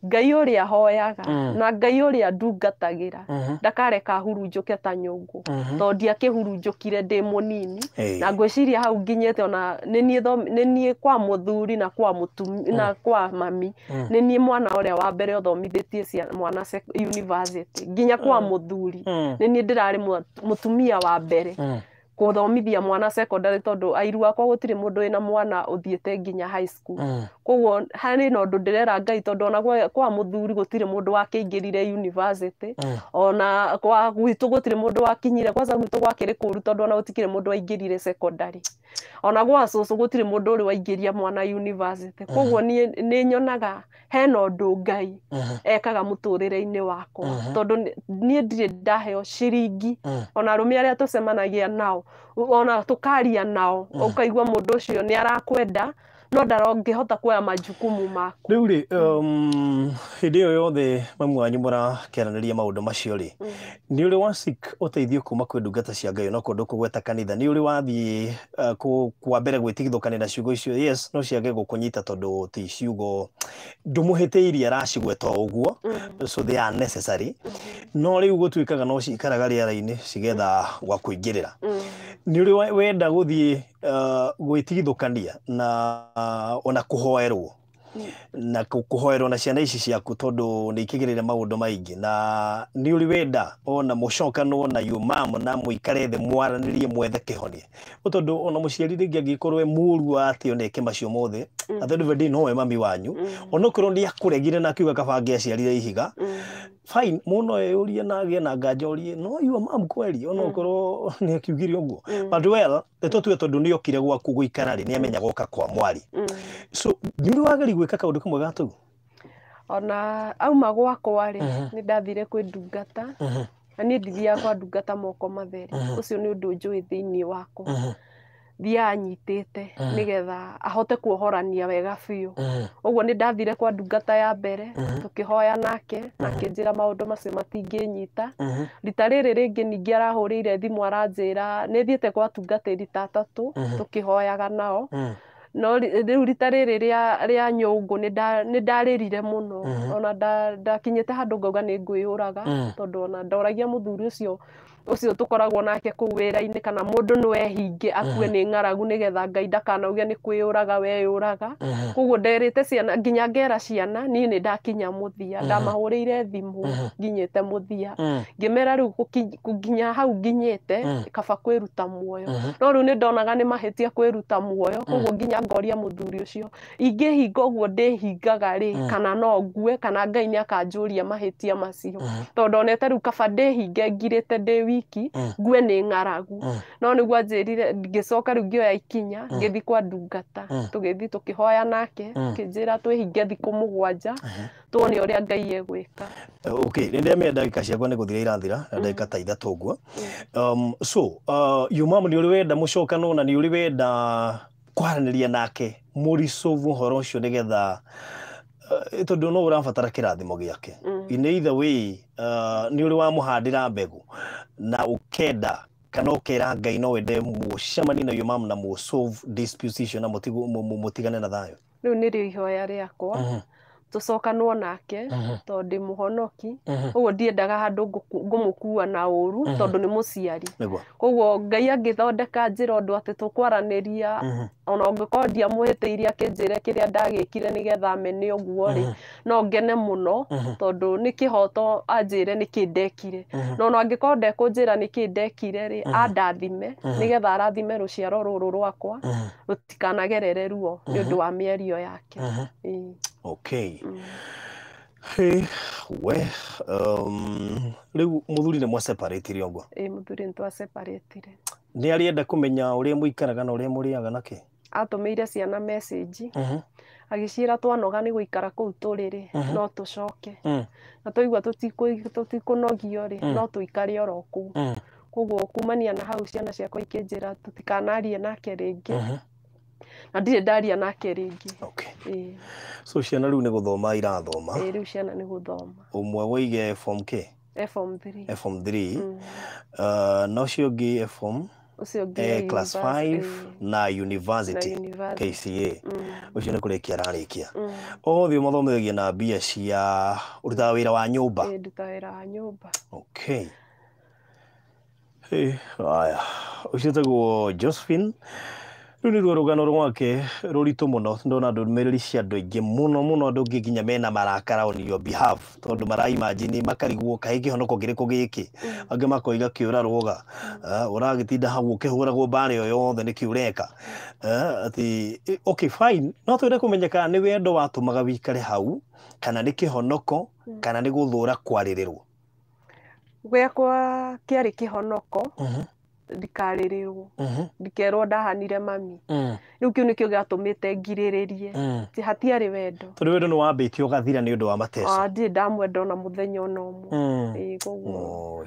Ngai ũrĩa hoyaga na Ngai ũrĩa ndungatagĩra ndakareka hurunjũke ta nyũngũ, tondũ ndiakĩhurunjũkire ndĩ mũnini. Na ngwĩciria hau nginyĩte ona nĩ niĩ kwa mũthuri na kwa mũtumia na kwa mami, nĩ niĩ mwana ũrĩa wa mbere ũthomithĩtie mwana university nginya kwa mũthuri, nĩ niĩ ndĩrarĩ mũtumia wa mbere kũthomithia mwana secondary, tondũ airu akwa gũtirĩ mũndũ wĩna mwana ũthiĩte nginya high school. Koguo harĩ na ũndũ ndĩrera Ngai, tondũ ona kwa mũthuri gũtirĩ mũndũ wakĩingĩrire university, ona kwa gwitũ gũtirĩ mũndũ wakinyire, kwanza gwitũ gwakĩrĩ kũru tondũ ona gũtikĩrĩ mũndũ waingĩrire secondary, ona gwa cũcũ gũtirĩ mũndũ ũrĩ waingĩria mwana university. Koguo niĩ nĩ nyonaga hena ũndũ Ngai ekaga mũtũrĩre-inĩ wakwa, tondũ niĩ ndirĩ ndaheo ciringi, ona arũme arĩa tũcemanagia nao ona tũkaria nao ũkaigua mũndũ ũcio nĩ arakwenda no ndarongĩhota kuoya majukumu maku. Rĩu rĩ, hĩndĩ ĩyo yothe mamu wanyu mũrakĩaranĩria maũndũ macio rĩ, nĩ ũrĩ wa seek ũteithio kuma kwĩ ndungata cia Ngai onokorwo ndũkũgweta kanitha, nĩ ũrĩ wathiĩ kwa mbere gwĩtigithũkania na ciugo icio? Yes, no ciage gũkũnyita tondũ ti ciugo ndũmũhĩtĩirie aracigweta o ũguo, so they are necessary. No rĩu gũtuĩkaga no cikaraga rĩera-inĩ cigetha gwa kũingĩrĩra. Nĩ ũrĩ wenda gũthiĩ gwĩtigithũkania na ona kũhoerwo na kũhoerwo na ciana ici ciaku tondũ nĩ ikĩgĩrĩire maũndũ maingĩ, na nĩ ũrĩ wenda ona mũcokanwo na your mom na mũikare thĩ mwaranĩrie mwethe kĩhonia, tondũ ona mũciari rĩngĩ angĩkorwo e mũru atĩ ona eke macio mothe, at the end of the day nowe mami wanyu, onokorwo nĩ akũregire na akiuga kaba angĩaciarire ihiga, fine, mũno eyũrie na agĩe na nganja orie no your mom kweri onokorwo nĩ akiugire ũguo, but well tũtue tondũ nĩ okire gwaku gũikara rĩ, nĩ amenyaga oka kwa mwari, so nĩ ũrĩ wageri gwĩka kaũndũ kamwe ga tũu? Ona auma gwakwa rĩ, nĩ ndathire kwĩ ndungata, na niĩ ndithiaga kwa ndungata moko matheri, ũcio nĩ ũndũ njũĩ thĩinĩ wakwa, thiaga nyitĩte nĩgetha ahote kuohorania wega biũ. Ũguo nĩ ndathire kwa ndungata ya mbere, tũkĩhoya nake na akĩnjĩra maũndũ macio matingĩnyita. Rita rĩrĩ rĩngĩ ningĩ arahũrĩire thimũ aranjĩra nĩ thiĩte kwa tungatĩri ta atatũ tũkĩhoyaga nao, no rĩu rita rĩrĩ rĩa nyũngũ nĩ ndarĩrire mũno, ona ndakinyĩte handũ ngauga nĩ ngwĩyũraga, tondũ ona ndoragia mũthuri ũcio tũkoragwo nake kũu wĩra-inĩ kana mũndũ no ehinge akue nĩ ng'aragu nĩgetha Ngai ndakanauge nĩ kwĩyũraga weyũraga. Koguo nderĩte ciana nginya ngera ciana niĩ nĩ ndakinya mũthia, ndamahũrĩire thimũ nginyĩte mũthia, ngĩmera rĩu nginya hau nginyĩte kaba kwĩruta muoyo, no rĩu nĩ ndonaga nĩ mahĩtia kwĩruta muoyo, koguo nginya ngoria mũthuri ũcio ingĩhinga ũguo ndĩhingaga rĩ, kana no ngue kana Ngai nĩ akanjũria mahĩtia macio, tondũ ndonete rĩu kaba ndĩhinge ngirĩte ndĩ wiki ngue nĩ ng'aragu. No nĩguo anjĩrire, ngĩcoka rĩu ngĩoya ikinya ngĩthiĩ kwa ndungata, tũgĩthiĩ tũkĩhoya nake, akĩnjĩra twĩhinge thikũ 7 tuone ũrĩa Ngai egwĩka. Okay, nĩ ndĩramenya ndagĩka ciakwa nĩ gũthira irathira na ndagĩka ta 3 ũguo. So your mom nĩ ũrĩ wenda mũcokanwo na nĩ ũrĩ wenda kwaranĩria nake mũricovu ũhoro ũcio nĩgetha tondũ no ũrabatara kĩrathimo gĩake. In either way, nĩ ũrĩ wamũhandĩra mbegũ na ũkenda kana ũkera Ngai no wende mũcemanie na your mom na mũsolve disputes icio na mũtigane na thayũ? Rĩu nĩrĩo ihoya rĩakwa, Tũcokanwo nake tondũ ndĩ mũhonoki, ũguo ndiendaga handũ ngũmũkua na ũru tondũ nĩ mũciari. Koguo Ngai angĩthondeka njĩra ũndũ atĩ tũkwaranĩria, ona ũngĩkorwo ndiamũhĩtĩirie akĩnjĩre kĩrĩa ndagĩkire nĩgetha amene ũguo rĩ, no ngene mũno tondũ nĩ kĩhoto anjĩre nĩkĩ ndekire. No ona angĩkorwo ndekũnjĩra nĩkĩ ndekire rĩ, andathime nĩgetha arathime rũciaro rũrũ rwakwa rũtikanagerere ruo nĩ ũndũ wa mĩario yake. Okay. Hey, we rĩu mũthuri nĩ mwaseparatire ũguo? Ĩĩ, mũthuri nĩ twaseparatire. Nĩ arĩenda kũmenya ũrĩa mũikaraga na ũrĩa mũrĩaga na kĩ? Atũmĩire ciana message agĩciĩra twanoga nĩ gũikara kũu tũrĩ rĩ, no tũcoke, na twaigua tũtikũnogio rĩ, no tũikare oro kũu. Koguo kumania na hau ciana ciakwa ikĩnjĩra tũtikanarie nake rĩngĩ, na ndirĩ ndaria nake rĩngĩ. Okay. So ciana rĩu nĩ gũthoma irathoma? Ĩĩ, rĩu ciana nĩ gũthoma. Ũmwe woige form K? Form 3. Form 3. Na ũcio ũngĩ form ũcio ũngĩ class 5 na university KCA. Ũcio nĩ kũrĩkia ararĩkia. Othe mathomithagia na mbia cia ũrutaga wĩra wa nyũmba? Ĩĩ, ndutaga wĩra wa nyũmba. Okay. Haya, ũcio wĩtagwo Josephine. Rĩu nĩruo rũgano rwake rũritũ mũno, ndona ndũmĩrĩri cia andũ aingĩ mũno mũno, andũ aingĩ nginya mena marakara on your behalf tondũ maraimagine makarigwo kaĩ kĩhonoko kĩrĩkũ gĩkĩ, angĩ makoiga kĩũra rũga ũragĩtinda hau ũkĩhũragwo mbara ĩyo yothe nĩkĩ ũreka atĩ okay fine, no twende kũmenya kana nĩ wendo watũmaga wĩikare hau kana nĩ kĩhonoko kana nĩ gũthũra kwarĩrĩrwo. Gwakwa kĩarĩ kĩhonoko, ndikarĩrĩrwo, ndikerwo ndahanire mami. Rĩu kĩu nĩkĩo gĩatũmĩte ngirĩrĩrie. Hatiarĩ wendo. Tondũ wendo nĩ wambĩtie ũgathira nĩ ũndũ wa mateso. Ndirĩ ndamwenda ona mũthenya ona ũmwe. Koguo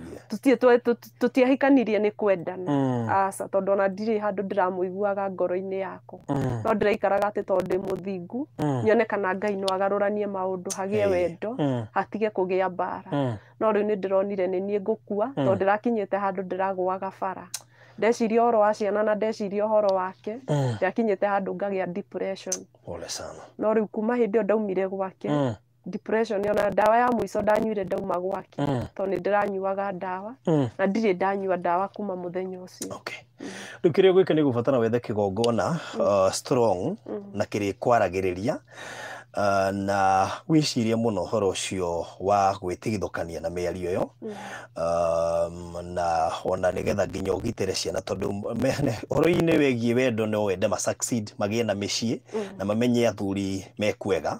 tũtiahikanirie nĩ kwendana, aca, tondũ ona ndirĩ handũ ndĩramũiguaga ngoro-inĩ yakwa. No ndĩraikaraga atĩ tondũ ndĩ mũthingu, nyone kana Ngai no agarũranie maũndũ hagĩe wendo, hatige kũgĩa mbara. No rĩu nĩ ndĩronire nĩ niĩ ngũkua tondũ ndĩrakinyĩte handũ ndĩragũaga bara. Ndeciria ũhoro wa ciana na ndeciria ũhoro wake, ndakinyĩte handũ ngagĩa depression. Pole sana. No rĩu kuma hĩndĩ ĩyo ndaumire gwake, depression ona ndawa ya mũico ndanyuire ndauma gwake, tondũ nĩ ndĩranyuaga ndawa na ndirĩ ndanyua ndawa kuma mũthenya ũcio. Okay. Rĩu kĩrĩa ũgwĩka nĩ gũbatara wethe kĩgongona strong na kĩrĩkwaragĩrĩria, na wĩcirie mũno ũhoro ũcio wa gwĩtigithũkania na mĩario ĩyo, na ona nĩgetha nginya ũgitĩre ciana tondũ ũhoro-inĩ wĩgiĩ wendo no wende ma succeed magĩe na mĩciĩ na mamenye athuri mekwega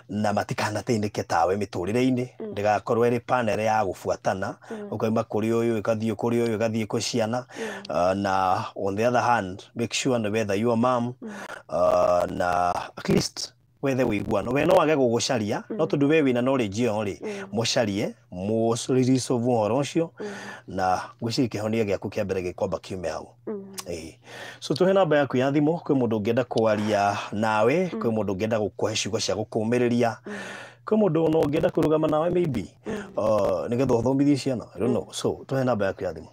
na matikanateithĩke tawe mĩtũrĩre-inĩ, ndĩgakorwo ĩrĩ panel ya gũbuatana ũkauma kũrĩ ũyũ ĩgathiĩ kũrĩ ũyũ ĩgathiĩ kwĩ ciana, na on the other hand make sure nĩ wetha your mom, na at least wethe ũiguano. We no wage gũgũcaria no tondũ we wĩna knowledge ĩyo rĩ, mũcarie mũresolve ũhoro ũcio na ngwĩciria kĩhonia gĩaku kĩa mbere gĩkwamba kiume hau. So tũhe namba yaku ya thimũ kwĩ mũndũ ũngĩenda kwaria nawe, kwĩ mũndũ ũngĩenda gũkũhe ciugo cia gũkũmĩrĩria, kwĩ mũndũ ona ũngĩenda kũrũgama nawe maybe nĩgetha ũthomithie ciana, I don't know. So tũhe namba yaku ya thimũ.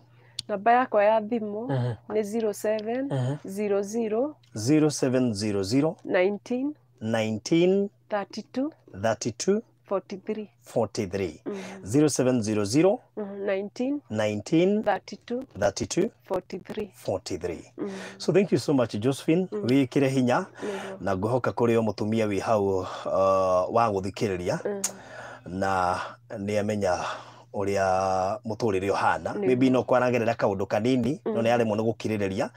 Namba yakwa ya thimũ nĩ 0700 0700 19 19 32 32 43 43. 0700 19 19 32 32 43 43. So thank you so much Josephine, wikire hinya na ngũhoka kũrĩ o mũtumia wĩ hau wa gũthikĩrĩria na nĩ amenya ũrĩa mũtũrĩre ũhana, maybe no kwaragerera kaũndũ kanini no nĩ aremwo nĩ gũkirĩrĩria,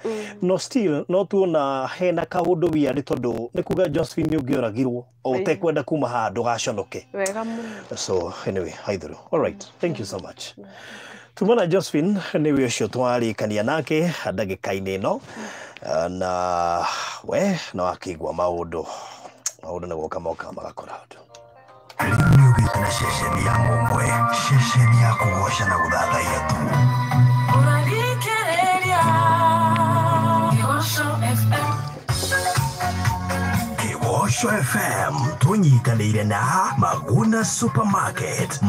no still no tuona hena kaũndũ weird tondũ nĩ kuga Josephine ũngĩoragirwo o ũtekwenda kuma haha ndũgaconoke. Wega mũno. So anyway, haithũrũ. All right, thank you so much. Tumana Josephine nĩwe ũcio twarĩkania nake ndagĩka-inĩ ĩno, na we no akĩigua maũndũ nĩ gũka moka magakora ũndũ. Rĩu nĩ ũgĩte na ceceni ya mũmwe, ceceni ya kũgoca na gũthathaiya tu. Ũrathikĩrĩria Kĩgoco FM. Kĩgoco FM tũnyitanĩire na Maguna Supermarket.